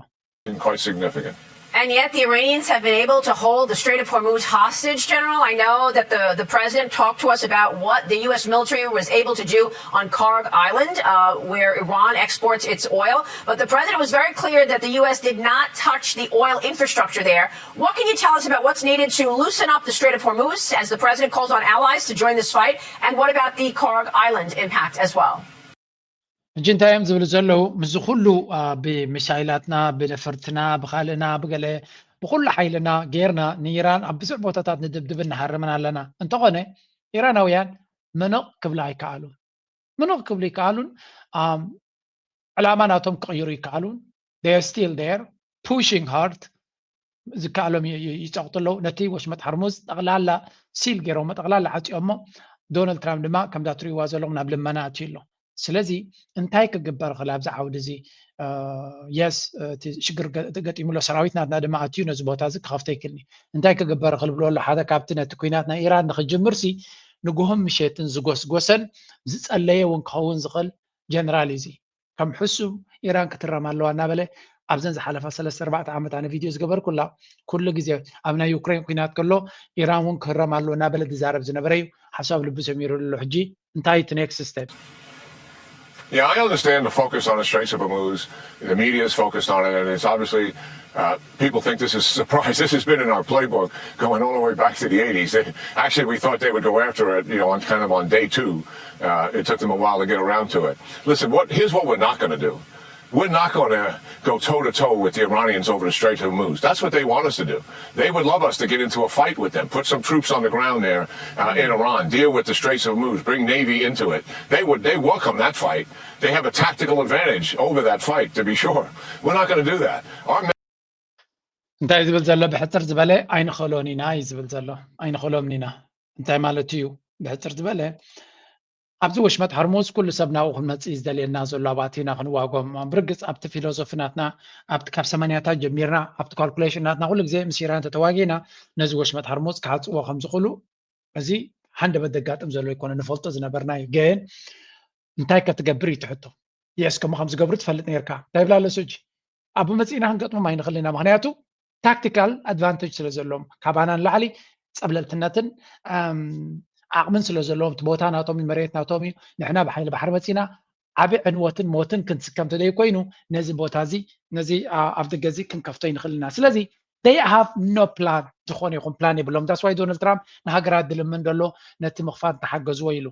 Quite significant. And yet, the Iranians have been able to hold the Strait of Hormuz hostage, General. I know that the, the president talked to us about what the U S military was able to do on Karg Island, uh, where Iran exports its oil. But the president was very clear that the U S did not touch the oil infrastructure there. What can you tell us about what's needed to loosen up the Strait of Hormuz, as the president calls on allies to join this fight? And what about the Karg Island impact as well? ሕጂ እንታይ እዮም ዝብሉ ዘለዉ? ምስዚ ኩሉ ብሚሳይላትና፣ ብነፈርትና፣ ብካልእና፣ ብገለ ብኩሉ ሓይልና ጌርና ንኢራን ኣብ ብዙሕ ቦታታት ንድብድብን ንሃርምን ኣለና። እንተኾነ ኢራናውያን መኖቕ ክብላ ኣይከኣሉን። መኖቕ ክብሉ ይከኣሉን። ዕላማ ናቶም ክቕይሩ ይከኣሉን። They are still there pushing hard። ዝከኣሎም ይፀቕጡ ኣለዉ። ነቲ ወሽመጥ ሓርሙዝ ጠቕላላ ሲል ገይሮሞ፣ ጠቕላላ ዓፅዮሞ። ዶናልድ ትራምፕ ድማ ከምዛ ትሪእዋ ዘለኹም ናብ ልመና ኣትዩ ኣሎ። ስለዚ እንታይ ክግበር ይኽእል ኣብዚ ዓውዲ እዚ? የስ እቲ ሽግር ገጢሙ ኣሎ። ሰራዊት ናትና ድማ ኣትዩ ነዚ ቦታ እዚ ክኸፍቶ ይክእልኒ። እንታይ ክግበር ይኽእል ብሎ ኣሎ ሓደ ካብቲ ነቲ ኩናት ናይ ኢራን ንክጅምር ሲ ንጉሆን ምሸትን ዝጎስጎሰን ዝፀለየ እውን ክኸውን ዝኽእል ጀነራል እዩ እዚ። ከም ሕሱም ኢራን ክትረም ኣለዋ እናበለ ኣብዘን ዝሓለፋ ሰለስተ ኣርባዕተ ዓመት ኣነ ቪድዮ ዝገበርኩላ ኩሉ ግዜ ኣብ ናይ ዩክሬን ኩናት ከሎ ኢራን እውን ክህረም ኣለዎ እናበለ ዝዛረብ ዝነበረ እዩ። ሓሳብ ልቡ ሰሚሩ ኣሎ። ሕጂ እንታይ እቲ ኔክስት ስቴፕ? Yeah, I understand the focus on the Straits of Hormuz. The media is focused on it, and it's obviously uh, people think this is a surprise. This has been in our playbook going all the way back to the eighties. They, actually, we thought they would go after it, you know, on kind of on day two. Uh, it took them a while to get around to it. Listen, what here's what we're not going to do. We're not going to go toe to toe with the Iranians over the Strait of Hormuz. That's what they want us to do. They would love us to get into a fight with them, put some troops on the ground there uh, in Iran, deal with the Straits of Hormuz, bring Navy into it. They would, they welcome that fight. They have a tactical advantage over that fight, to be sure. We're not going to do that. Our እንታይ ዝብል ዘሎ ብሕፅር ዝበለ ኣይንኸሎን ኢና እዩ ዝብል ዘሎ። ኣይንኸሎም ኢና እንታይ ማለት እዩ? ብሕፅር ዝበለ ኣብዚ ወሽመጥ ሃርሙዝ ኩሉ ሰብ ናብኡ ክንመፅእ እዩ ዝደልየና ዘሎ ኣባቲና ክንዋጎም። ብርግፅ ኣብቲ ፊሎዞፊ ናትና ኣብቲ ካብ ሰማንያታት ጀሚርና ኣብቲ ካልኩሌሽን ናትና ኩሉ ግዜ ምስ ኢራን ተተዋጊና ነዚ ወሽመጥ ሃርሙዝ ክሓፅዎ ከም ዝኽእሉ እዚ ሃንደበት ዘጋጥም ዘሎ ይኮነ ንፈልጦ ዝነበርና እዩ። ግን እንታይ ከትገብር እዩ ትሕቶ? የስ ከምኡ ከም ዝገብሩ ትፈልጥ ነርካ እንታይ ብላ ኣለሱ? ኣብ መፅእና ክንገጥሞም ኣይንኽእል ኢና። ምክንያቱ ታክቲካል ኣድቫንቴጅ ስለ ዘለዎም ካባና ንላዕሊ ፀብለልትነትን ዓቕምን ስለ ዘለዎም እቲ ቦታ ናቶም እዩ፣ መሬት ናቶም እዩ። ንሕና ብሓይሊ ባሕሪ መፂና ዓብ ዕንወትን ሞትን ክንስከም ተደይ ኮይኑ ነዚ ቦታ እዚ ነዚ ኣብ ደገ እዚ ክንከፍቶ ይንኽእል ኢና። ስለዚ they have no plan ዝኾነ ይኹን ፕላን የብሎም። That's why ዶናልድ ትራምፕ ንሃገራት ድልምን ዘሎ ነቲ ምኽፋት ተሓገዝዎ ኢሉ።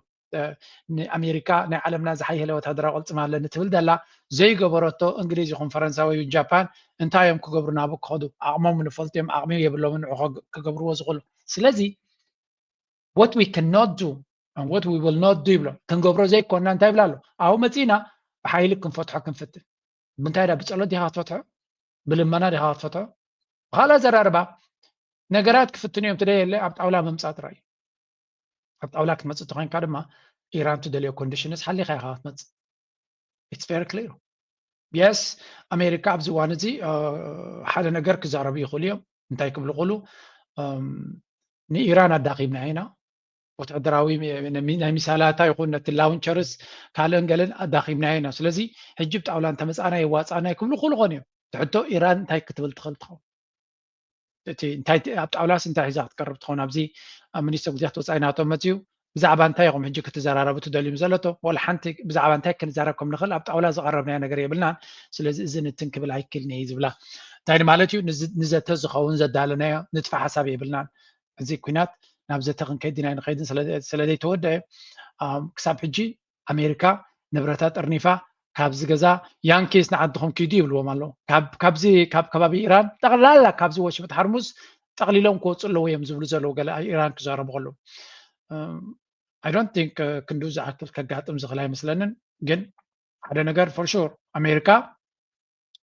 ንኣሜሪካ ናይ ዓለምና ዝሓየለ ወታደራዊ ቅልፅም ኣለኒ ትብል ዘላ ዘይገበረቶ እንግሊዝ ይኹን ፈረንሳ ወይ ጃፓን እንታይ እዮም ክገብሩ ናብኡ ክኸዱ? ኣቕሞም ንፈልጡ እዮም። ኣቕሚ የብሎምን ንዑ ክገብርዎ ዝኽእሉ። ስለዚ what we cannot do And what we will not do ይብሎ። ክንገብሮ ዘይኮና እንታይ ይብላ ኣሎ? ኣብኡ መፂና ብሓይሊ ክንፈትሖ ክንፍትን። ብምንታይ ዳ? ብፀሎት ዲኻ ክትፈትሖ? ብልመና ዲኻ ክትፈትሖ? ብኻልእ ኣዘራርባ ነገራት ክፍትኑ እዮም ትደልየለ ኣብ ጣውላ ምምፃእ ጥራይ እዩ። ኣብ ጣውላ ክትመፅእ ተኮይንካ ድማ ኢራን ትደልዮ ኮንዲሽንስ ሓሊኻ ኢኻ ክትመፅእ። It's very clear. Yes, ኣሜሪካ ኣብዚ እዋን እዚ ሓደ ነገር ክዛረቡ ይኽእሉ እዮም። እንታይ ክብሉ ክእሉ? ንኢራን ኣዳኺምና ኢና፣ ወታደራዊ ናይ ሚሳላታ ይኹን ነቲ ላውንቸርስ ካልእን ገለን ኣዳኺምና ኢና። ስለዚ ሕጂ ብጣውላ እንተመፃና የዋፃና ክብሉ ክእሉ ኾን እዮም። ትሕቶ ኢራን እንታይ ክትብል ትኽእል ትኸውን? እቲ እንታይ ኣብ ጣውላስ እንታይ ሒዛ ክትቀርብ ትኸውን? ኣብዚ ኣብ ሚኒስትር ጉዳያት ወፃኢ ናቶም መፅዩ ብዛዕባ እንታይ ኢኹም ሕጂ ክትዘራረቡ ትደልዩ ዘለቶ? ወላ ሓንቲ ብዛዕባ እንታይ ክንዛረብ ከም ንኽእል ኣብ ጣውላ ዝቐረብናዮ ነገር የብልናን። ስለዚ እዚ ንትን ክብል ኣይክልን እየ ዝብላ። እንታይ ማለት እዩ? ንዘተ ዝኸውን ዘዳለናዮ ንጥፈ ሓሳብ የብልናን። እዚ ኩናት ናብ ዘተ ክንከይድ ኢና ንኸይድን ስለዘይተወደአ ክሳብ ሕጂ ኣሜሪካ ንብረታ ጠርኒፋ ካብዚ ገዛ ያንኪስ ንዓድኹም ኪዱ ይብልዎም ኣለዉ። ካብዚ ካብ ከባቢ ኢራን ጠቕላላ ካብዚ ወሽመጥ ሓርሙዝ ጠቕሊሎም ክወፁ ኣለዉ እዮም ዝብሉ ዘለዉ ገለ ኢራን ክዛረቡ ከለዉ። I don't think ክንዱ ዝኣክል ከጋጥም ዝኽእል ኣይመስለንን። ግን ሓደ ነገር for sure ኣሜሪካ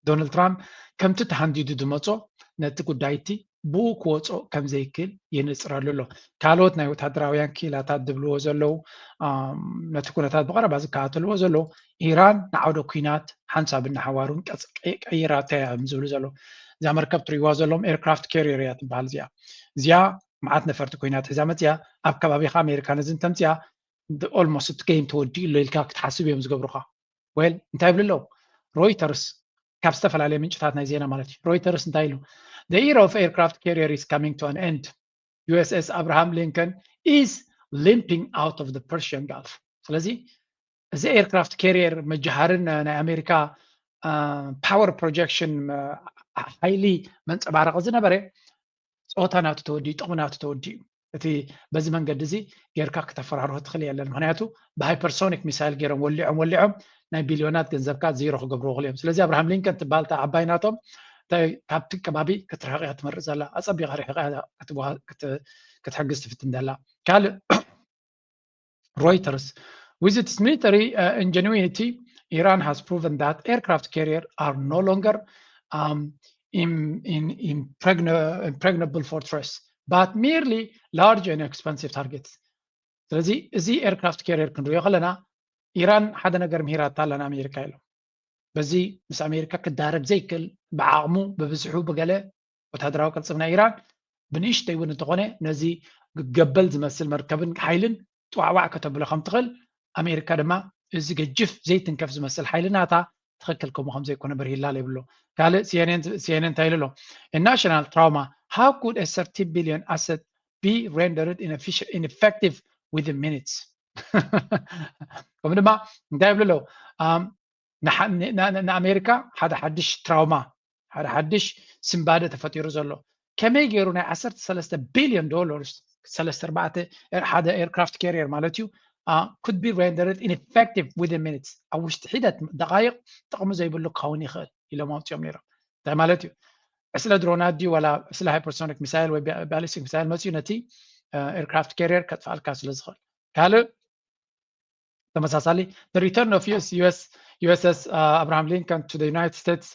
ዶናልድ ትራምፕ ከምቲ ተሃንዲዱ ዝመፆ ነቲ ጉዳይቲ ብኡ ክወፆ ከም ዘይክእል የነፅረሉ ኣሎ። ካልኦት ናይ ወታደራውያን ክኢላታት ዝብልዎ ዘለዉ ነቲ ኩነታት ብቐረባ ዝከታተልዎ ዘለዉ ኢራን ንዓውደ ኩናት ሓንሳብ እናሓዋሩን ቀይራታ እዮም ዝብሉ ዘለዉ። እዛ መርከብ ትሪእዋ ዘለዎም ኤርክራፍት ካሪየር እያ ትበሃል። እዚኣ እዚኣ መዓት ነፈርቲ ኩናት ሒዛ መፅያ ኣብ ከባቢኻ ኣሜሪካ ነዚ እንተምፅያ almost እቲ game ተወዲኡ ኣሎ ኢልካ ክትሓስብ እዮም ዝገብሩኻ። Well እንታይ ይብሉ ኣለዉ? ሮይተርስ ካብ ዝተፈላለየ ምንጭታት ናይ ዜና ማለት እዩ። ሮይተርስ እንታይ ኢሉ? The era of aircraft carrier is coming to an end. U S S Abraham Lincoln is limping out of the Persian Gulf. ስለዚ እዚ aircraft carrier መጀሃርን ናይ ኣሜሪካ power projection ሓይሊ መንፀባረቂ ዝነበረ ፆታ ናቱ ተወዲኡ፣ ጥቕሚ ናቱ ተወዲኡ። እቲ በዚ መንገዲ እዚ ጌርካ ክተፈራርሆ ትኽእል የለን። ምክንያቱ ብሃይፐርሶኒክ ሚሳይል ገይሮም ወሊዖም ወሊዖም ናይ ቢልዮናት ገንዘብካ ዜሮ ክገብርዎ ክእል እዮም። ስለዚ ኣብርሃም ሊንከን ትበሃል እታ ዓባይ ናቶም ካብቲ ከባቢ ክትርሕቕ እያ ትመርፅ ዘላ። ኣፀቢቓ ርሒቓ ክትሕግዝ ትፍትን ዘላ። ካልእ Reuters. With its military uh, ingenuity, Iran has proven that aircraft carriers are no longer um, in, in, impregnable fortress, but merely large and expensive targets. ስለዚ እዚ aircraft carrier ክንሪኦ ከለና ኢራን ሓደ ነገር ምሂራታ ኣለና ኣሜሪካ ኢሎም። በዚ ምስ ኣሜሪካ ክዳረግ ዘይክእል ብዓቕሙ ብብዝሑ ብገለ ወታደራዊ ቅልፅም ናይ ኢራን ብንእሽተይ እውን እንተኾነ ነዚ ገበል ዝመስል መርከብን ሓይልን ጥዋዕዋዕ ከተብሎ ከም ትኽእል ኣሜሪካ ድማ እዚ ገጅፍ ዘይትንከፍ ዝመስል ሓይሊ ናታ ትኽክል ከምኡ ከም ዘይኮነ በርሂላ ይብሎ። ካልእ CNN እንታይ ኢሉ ኣሎ? A national trauma, how could a thirty billion asset be rendered ineffective within minutes? ከምኡ ድማ እንታይ ይብሉ ኣለዉ? ንኣሜሪካ ሓደ ሓድሽ ትራውማ ሓደ ሓድሽ ስንባደ ተፈጢሩ ዘሎ ከመይ ገይሩ ናይ ዓሰርተ ሰለስተ ቢልዮን ዶላርስ ሰለስተ ኣርባዕተ ሓደ aircraft carrier ማለት እዩ could be rendered ineffective within minutes ኣብ ውሽጢ ሒደት ደቃይቕ ጥቕሚ ዘይብሉ ክኸውን ይኽእል ኢሎም ኣውፅኦም ነይሮም። እንታይ ማለት እዩ? ዕስለ ድሮናት ድዩ ዋላ ዕስለ ሃይፐርሶኒክ ሚሳይል ወይ ባሊስቲክ ሚሳይል መፅኡ ነቲ aircraft carrier ከጥፍኣልካ ስለ ዝኽእል። ካልእ ተመሳሳሊ the return of US, US, USS uh, Abraham Lincoln to the United States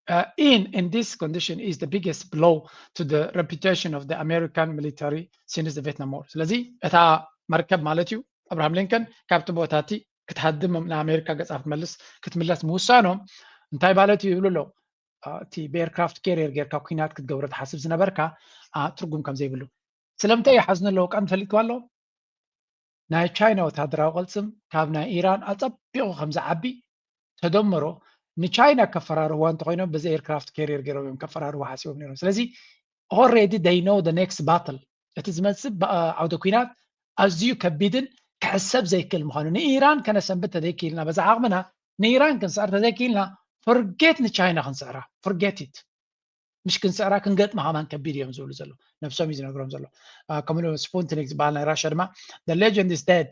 uh, in in this condition is the biggest blow to the reputation of the American military since the Vietnam War. ስለዚ እታ መርከብ ማለት እዩ ኣብርሃም ሊንከን ካብቲ ቦታ እቲ ክትሃድም ንኣሜሪካ ገፃ ክትመልስ ክትምለስ ምውሳኖም እንታይ ማለት እዩ ይብሉ ኣለዉ። እቲ ብኤርክራፍት ካሪየር ጌርካ ኩናት ክትገብሮ ትሓስብ ዝነበርካ ትርጉም ከም ዘይብሉ ስለምንታይ ይሓዝኑ ኣለዉ ቃል ፈሊጥዋ ኣለዉ። ናይ ቻይና ወታደራዊ ቅልፅም ካብ ናይ ኢራን ኣፀቢቑ ከም ዝዓቢ ተደምሮ ንቻይና ከፈራርህዋ እንተኮይኖም በዚ ኤርክራፍት ካሪየር ገይሮም እዮም ከፈራርህዋ ሓሲቦም ነይሮም። ስለዚ already they know the next battle እቲ ዝመፅእ ዓውደ ኩናት ኣዝዩ ከቢድን ክሕሰብ ዘይክእል ምዃኑ ንኢራን ከነሰንብት ተዘይክኢልና በዛ ዓቕምና ንኢራን ክንስዕር ተዘይክኢልና forget ንቻይና ክንስዕራ forget it ምሽ ክንስዕራ ክንገጥማ ከማን ከቢድ እዮም ዝብሉ ዘለዉ ነብሶም እዩ ዝነግሮም ዘሎ። ከምኡ ስፑትኒክ ዝበሃል ናይ ራሽያ ድማ the legend is dead.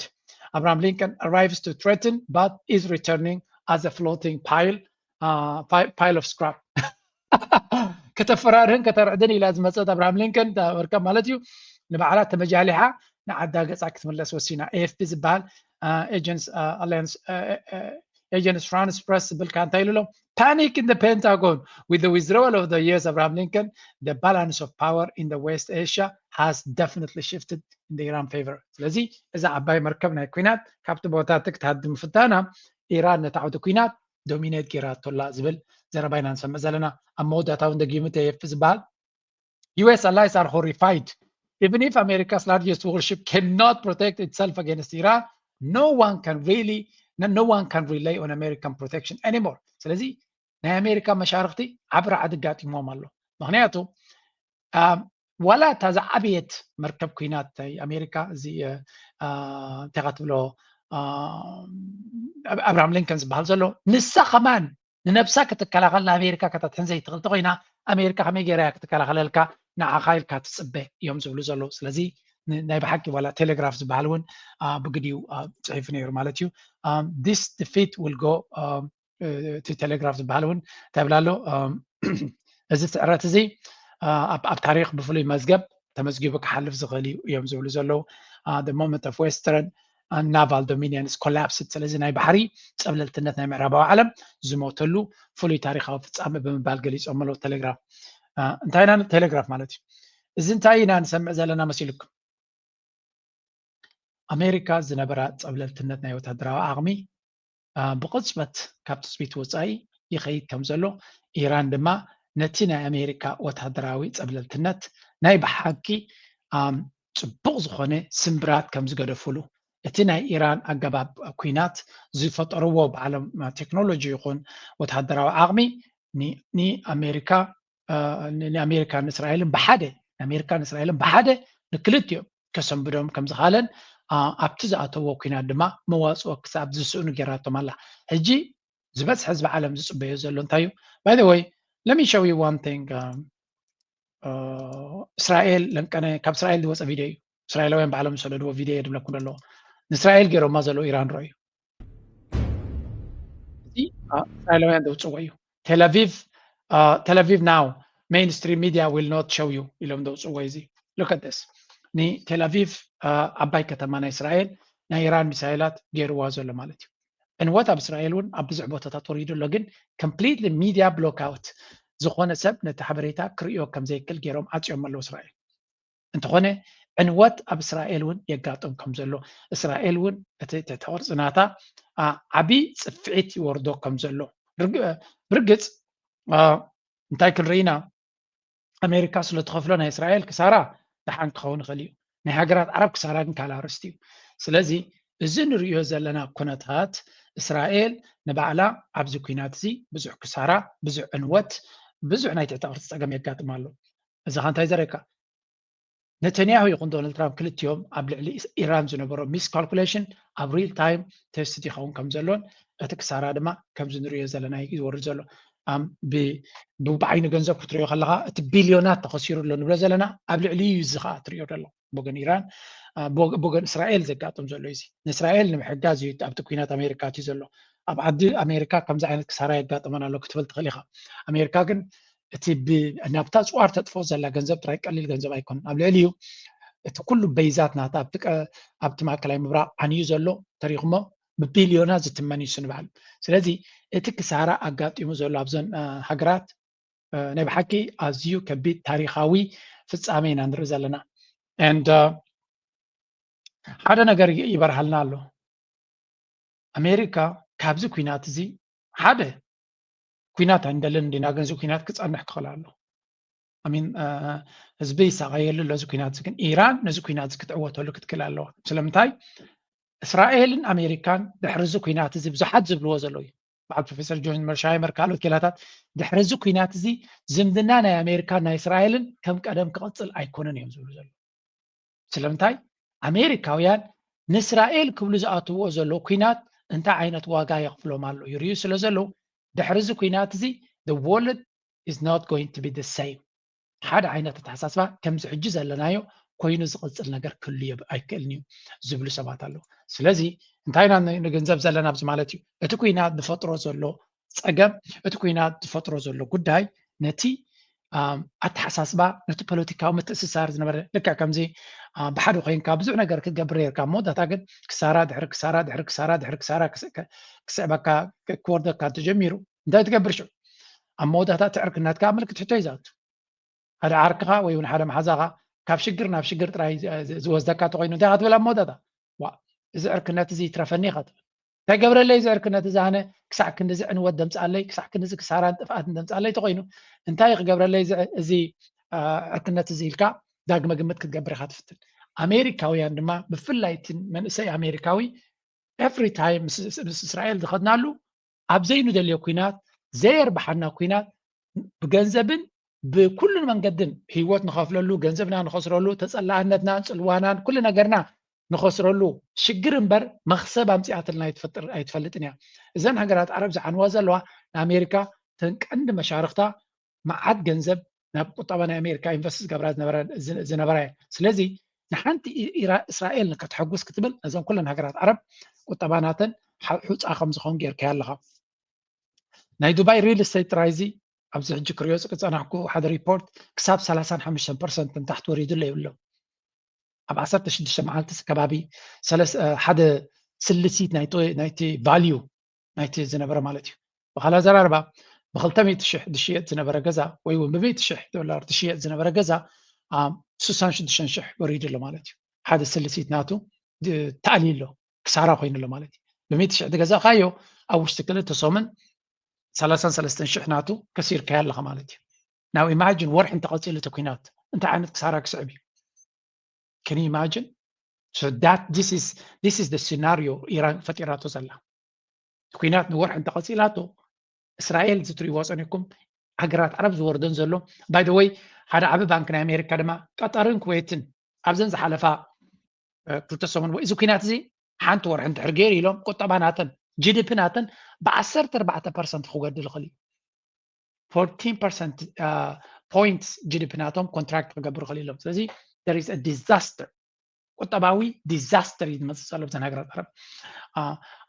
Abraham Lincoln arrives to threaten but is returning as a floating pile, uh, pile of scrap. ከተፈራርህን ከተርዕድን ኢላ ዝመፀት ኣብርሃም ሊንከን መርከብ ማለት እዩ ንባዕላ ተመጃሊሓ ንዓዳ ገፃ ክትምለስ ወሲና። ኤኤፍፒ ዝበሃል ኤጀንስ ኣላያንስ ኤጀንስ ፍራንስ ፕረስ ዝብል ከኣ እንታይ ኢሉ ኣሎ? Panic in the Pentagon with the withdrawal of the U S Abraham Lincoln, the balance of power in the West Asia has definitely shifted in the Iran favor. ስለዚ እዛ ዓባይ መርከብ ናይ ኩናት ካብቲ ቦታ እቲ ክትሃድም ፍታና ኢራን ነቲ ዓውዲ ኩናት ዶሚኔት ጌራቶላ ዝብል ዘረባ ኢና ንሰምዕ ዘለና። ኣብ መወዳእታ እውን ደጊሙ እቲ ኤኤፍፒ ዝበሃል U S allies are horrified. Even if America's largest warship cannot protect itself against Iran, no one can really, no one can rely on American protection anymore. ስለዚ ናይ ኣሜሪካ መሻርክቲ ዓቢ ራዕዲ ኣጋጢሞም ኣሎ። ምክንያቱ ዋላ እታ ዝዓበየት መርከብ ኩናት ናይ ኣሜሪካ እዚ እንታይ ትብሎ ኣብርሃም ሊንከን ዝበሃል ዘሎ ንሳ ከማን ንነብሳ ክትከላኸል ንኣሜሪካ ከተትሕን ዘይትኽእል ተኮይና ኣሜሪካ ከመይ ገይራ እያ ክትከላኸለልካ ንዓኻ ኢልካ ትፅበ እዮም ዝብሉ ዘለዉ። ስለዚ ናይ ብሓቂ ዋላ ቴሌግራፍ ዝበሃል እውን ብግዲኡ ፅሒፉ ነይሩ ማለት እዩ። This defeat will go እቲ ቴሌግራፍ ዝበሃል እውን እንታይ ብላ ኣሎ እዚ ስዕረት እዚ ኣብ ታሪክ ብፍሉይ መዝገብ ተመዝጊቡ ክሓልፍ ዝኽእል እዩ እዮም ዝብሉ ዘለዉ። The moment of Western naval dominion is collapsed። ስለዚ ናይ ባሕሪ ፀብለልትነት ናይ ምዕራባዊ ዓለም ዝሞተሉ ፍሉይ ታሪካዊ ፍፃመ ብምባል ገሊፆም ኣለዉ። ቴሌግራፍ እንታይ ኢና ቴሌግራፍ ማለት እዩ። እዚ እንታይ ኢና ንሰምዕ ዘለና መሲልኩም? ኣሜሪካ ዝነበራ ፀብለልትነት ናይ ወታደራዊ ዓቕሚ ብቕፅበት ካብ ትፅቢት ወፃኢ ይኸይድ ከም ዘሎ፣ ኢራን ድማ ነቲ ናይ ኣሜሪካ ወታደራዊ ፀብለልትነት ናይ ብሓቂ ፅቡቕ ዝኾነ ስምብራት ከም ዝገደፉሉ፣ እቲ ናይ ኢራን ኣገባብ ኩናት ዝፈጠርዎ ብዓለም ቴክኖሎጂ ይኹን ወታደራዊ ዓቕሚ ንኣሜሪካ ንኣሜሪካን እስራኤልን ብሓደ ንኣሜሪካን እስራኤልን ብሓደ ንክልቲኦም ከሰንብዶም ከም ዝኽኣለን ኣብቲ ዝኣተዎ ኩናት ድማ መዋፅኦ ክሳብ ዝስእኑ ጌራቶም ኣላ። ሕጂ ዝበዝሐ ህዝቢ ዓለም ዝፅበዮ ዘሎ እንታይ እዩ? By the way, let me show you one thing. እስራኤል ለንቀነ ካብ እስራኤል ዝወፀ ቪድዮ እዩ። እስራኤላውያን ባዕሎም ዝሰደድዎ ቪድዮ እየ ድብለኩም ዘለዎ። ንእስራኤል ገይሮማ ዘለዉ ኢራን ረእዩ። እዚ እስራኤላውያን ዘውፅዎ እዩ። ቴላቪቭ ቴላቪቭ now mainstream media will not show you ኢሎም ዘውፅዎ እዚ። Look at this። ንቴላቪቭ ዓባይ ከተማ ናይ እስራኤል ናይ ኢራን ሚሳይላት ገይርዋ ዘሎ ማለት እዩ። ዕንወት ኣብ እስራኤል እውን ኣብ ብዙሕ ቦታታት ወሪዱ ኣሎ፣ ግን completely media block out ዝኾነ ሰብ ነቲ ሓበሬታ ክርእዮ ከም ዘይክእል ገይሮም ዓፅዮም ኣለዉ እስራኤል። እንተኾነ ዕንወት ኣብ እስራኤል እውን የጋጥም ከም ዘሎ እስራኤል እውን እቲ ትሕቲ ቅርፂ ናታ ዓብዪ ፅፍዒት ይወርዶ ከም ዘሎ ብርግፅ እንታይ ክንርኢ ኢና? ኣሜሪካ ስለ ትኸፍሎ ናይ እስራኤል ክሳራ ደሓን ክኸውን ይኽእል እዩ። ናይ ሃገራት ዓረብ ክሳራ ግን ካልእ ኣርእስቲ እዩ። ስለዚ እዚ ንርእዮ ዘለና ኩነታት እስራኤል ንባዕላ ኣብዚ ኩናት እዚ ብዙሕ ክሳራ፣ ብዙሕ ዕንወት፣ ብዙሕ ናይ ትሕቲ ቅርፂ ፀገም የጋጥም ኣሎ። እዚ ኸ እንታይ ዘርእየካ? ነተንያሁ ይኹን ዶናልድ ትራምፕ ክልቲኦም ኣብ ልዕሊ ኢራን ዝነበሮ ሚስካልኩሌሽን ኣብ ሪል ታይም ተስት ይኸውን ከም ዘሎን እቲ ክሳራ ድማ ከምዚ ንሪኦ ዘለና እዩ ዝወርድ ዘሎ። ብዓይኒ ገንዘብ ክትሪኦ ከለካ እቲ ቢልዮናት ተኸሲሩ ኣሎ ንብሎ ዘለና ኣብ ልዕሊ እዩ እዚ ከዓ ትሪኦ ዘሎ ብወገን ኢራን ብወገን እስራኤል ዘጋጥም ዘሎ እዚ ንእስራኤል ንምሕጋዝ እዩ ኣብቲ ኩናት ኣሜሪካ እቲ ዘሎ ኣብ ዓዲ ኣሜሪካ ከምዚ ዓይነት ክሳራ የጋጥመን ኣሎ ክትብል ትኽእል ኢኻ። ኣሜሪካ ግን እቲ ናብታ ፅዋር ተጥፍኦ ዘላ ገንዘብ ጥራይ ቀሊል ገንዘብ ኣይኮነን። ኣብ ልዕሊኡ እቲ ኩሉ በይዛት ናታ ኣብቲ ማእከላይ ምብራቕ ዓንዩ ዘሎ ተሪኹሞ ብቢልዮናት ዝትመን እዩ ንባዕሉ። ስለዚ እቲ ክሳራ ኣጋጢሙ ዘሎ ኣብዘን ሃገራት ናይ ብሓቂ ኣዝዩ ከቢድ ታሪኻዊ ፍፃሜ ኢና ንርኢ ዘለና። And ሓደ ነገር ይበርሃልና ኣሎ። ኣሜሪካ ካብዚ ኩናት እዚ ሓደ ኩናት ኣይንደልን እንዲና፣ ግን እዚ ኩናት ክፀንሕ ክኽእል ኣሎ። ኣሚን ህዝቢ ይሳቐየሉ ኣሎ እዚ ኩናት እዚ። ግን ኢራን ነዚ ኩናት እዚ ክትዕወተሉ ክትክእል ኣለዋ። ስለምንታይ እስራኤልን ኣሜሪካን ድሕሪ እዚ ኩናት እዚ ብዙሓት ዝብልዎ ዘለዉ እዩ። በዓል ፕሮፌሰር ጆን መርሻይመር ካልኦት ኬላታት ድሕሪ እዚ ኩናት እዚ ዝምድና ናይ ኣሜሪካን ናይ እስራኤልን ከም ቀደም ክቕፅል ኣይኮነን እዮም ዝብሉ ዘለዉ። ስለምንታይ ኣሜሪካውያን ንእስራኤል ክብሉ ዝኣትውዎ ዘለዉ ኩናት እንታይ ዓይነት ዋጋ የኽፍሎም ኣሎ ይርእዩ ስለ ዘለዉ ድሕሪ እዚ ኩናት እዚ the world is not going to be the same ሓደ ዓይነት ኣተሓሳስባ ከምዚ ሕጂ ዘለናዮ ኮይኑ ዝቕፅል ነገር ክህሉ ኣይክእልን እዩ ዝብሉ ሰባት ኣለዉ። ስለዚ እንታይ ኢና ንግንዘብ ዘለና ኣብዚ ማለት እዩ እቲ ኩናት ዝፈጥሮ ዘሎ ፀገም እቲ ኩናት ዝፈጥሮ ዘሎ ጉዳይ ነቲ ኣተሓሳስባ፣ ነቲ ፖለቲካዊ ምትእስሳር ዝነበረ። ልክዕ ከምዚ ብሓደ ኮይንካ ብዙሕ ነገር ክትገብር ነርካ፣ መወዳእታ ግን ክሳራ ድሕሪ ክሳራ ድሕሪ ክሳራ ድሕሪ ክሳራ ክስዕበካ ክወርደካ እንተጀሚሩ እንታይ ትገብር ሽዑ? ኣብ መወዳእታ እቲ ዕርክነትካ ምልክት ሕቶ ይዛቱ። ሓደ ዓርክኻ ወይ እውን ሓደ መሓዛኻ ካብ ሽግር ናብ ሽግር ጥራይ ዝወስደካ ተኮይኑ እንታይ ክትብል ኣብ መወዳእታ? ዋ፣ እዚ ዕርክነት እዚ ይትረፈኒ ኢኻ ትብል። እንታይ ገብረለይ እዚ ዕርክነት እዚ ኣነ ክሳዕ ክንድዚ ዕንወት ደምፅኣለይ፣ ክሳዕ ክንድዚ ክሳራን ጥፍኣትን ደምፅኣለይ ተኮይኑ እንታይ ክገብረለይ እዚ ዕርክነት እዚ ኢልካ ዳግመ ግምት ክትገብር ኢኻ ትፍትን። ኣሜሪካውያን ድማ ብፍላይ እቲ መንእሰይ ኣሜሪካዊ every time ምስ እስራኤል ዝኸድናሉ ኣብ ዘይንደልዮ ኩናት፣ ዘየርብሓና ኩናት ብገንዘብን ብኩሉን መንገድን ህይወት ንኸፍለሉ፣ ገንዘብና ንኸስረሉ፣ ተፀላእነትናን ፅልዋናን ኩሉ ነገርና ንኸስረሉ ሽግር እምበር መኽሰብ ኣምፂኣትልና ኣይትፈልጥን እያ። እዘን ሃገራት ዓረብ ዝዓንዋ ዘለዋ ንኣሜሪካ ተን ቀንዲ መሻርክታ መዓት ገንዘብ ናብ ቁጠባ ናይ ኣሜሪካ ኢንቨስት ዝገብራ ዝነበራ እየ። ስለዚ ንሓንቲ እስራኤል ንከተሐጉስ ክትብል ነዘን ኩለን ሃገራት ዓረብ ቁጠባ ናተን ሑፃ ከም ዝኸውን ጌርካዮ ኣለኻ። ናይ ዱባይ ሪል ስቴት ጥራይ እዚ ኣብዚ ሕጂ ክሪኦ ዝፀናሕኩ ሓደ ሪፖርት ክሳብ ሰላሳን ሓሙሽተን ፐርሰንት ንታሕቲ ወሪዱ ኣሎ ይብሎ። ኣብ ዓሰርተ ሽዱሽተ መዓልቲ ከባቢ ሓደ ስልሲት ናይቲ ቫልዩ ናይቲ ዝነበረ ማለት እዩ። ብካልእ ኣዘራርባ ብክልተ ሚእቲ ሽሕ ዝሽየጥ ዝነበረ ገዛ ወይ እውን ብሚእቲ ሽሕ ዶላር ዝሽየጥ ዝነበረ ገዛ ኣብ ስሳን ሽዱሽተን ሽሕ ወሪዱ ኣሎ ማለት እዩ። ሓደ ስልሲት ናቱ ተኣልዩ ኣሎ፣ ክሳራ ኮይኑ ኣሎ ማለት እዩ። ብሚእቲ ሽሕ ዝገዛእካዮ ኣብ ውሽጢ ክልተ ሰሙን ሰላሳን ሰለስተን ሽሕ ናቱ ከሲርካዮ ኣለኻ ማለት እዩ። ናው ኢማጂን ወርሒ እንተቐፂሉ እቲ ኩናት እንታይ ዓይነት ክሳራ ክስዕብ እዩ? Can you imagine? So that this is this is the scenario ኢራን ፈጢራቶ ዘላ። ኩናት ንወርሒ እንተቐፂላቶ እስራኤል ዝትሪእዎ ፀኒኩም ሃገራት ዓረብ ዝወርደን ዘሎ። By the way ሓደ ዓቢ ባንክ ናይ ኣሜሪካ ድማ ቀጠርን ኩዌትን ኣብዘን ዝሓለፋ ክልተ ሰሙን ወይ እዚ ኩናት እዚ ሓንቲ ወርሒ እንድሕር ገይሩ ኢሎም ቁጠባ ናተን ጂዲፒ ናተን ብዓሰርተ ኣርባዕተ ፐርሰንት ክጎድል ይኽእል እዩ። ፎርቲን ፐርሰንት ፖይንትስ ጂዲፒ ናቶም ኮንትራክት ክገብሩ ይኽእል ኢሎም። ስለዚ there is a disaster፣ ቁጠባዊ ዲዛስተር እዩ ዝመፅእ ዘሎ ብዘን ሃገራት ዓረብ።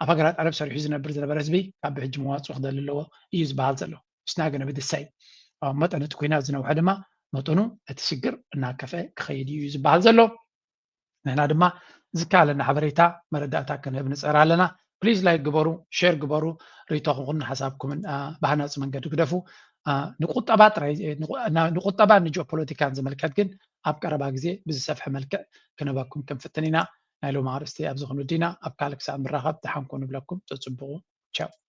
ኣብ ሃገራት ዓረብ ሰሪሑ ዝነብር ዝነበረ ህዝቢ ካብ ብሕጂ መዋፅኡ ክደሊ ኣለዎ እዩ ዝበሃል ዘሎ። ስናገነ ብድሳይ መጠን እቲ ኩናት ዝነውሐ ድማ መጠኑ እቲ ሽግር እናከፈ ክኸይድ እዩ ዝበሃል ዘሎ። ንሕና ድማ ዝከኣለና ሓበሬታ መረዳእታ ክንህብ ንፅዕር ኣለና። ፕሊዝ ላይክ ግበሩ፣ ሼር ግበሩ፣ ርእይቶኹምን ሓሳብኩምን ብሃናፂ መንገዲ ግደፉ። ንቁጠባ ጥራይ ንቁጠባን ንጂኦፖለቲካን ዝምልከት ግን ኣብ ቀረባ ግዜ ብዝሰፍሐ መልክዕ ክንህበኩም ክንፍትን ኢና። ናይ ሎሚ ኣርእስቲ ኣብዚ ክንውድእ ኢና። ኣብ ካልእ ክሳብ ንራኸብ ደሓን ኩኑ ንብለኩም። ተፅብቑ። ቻው።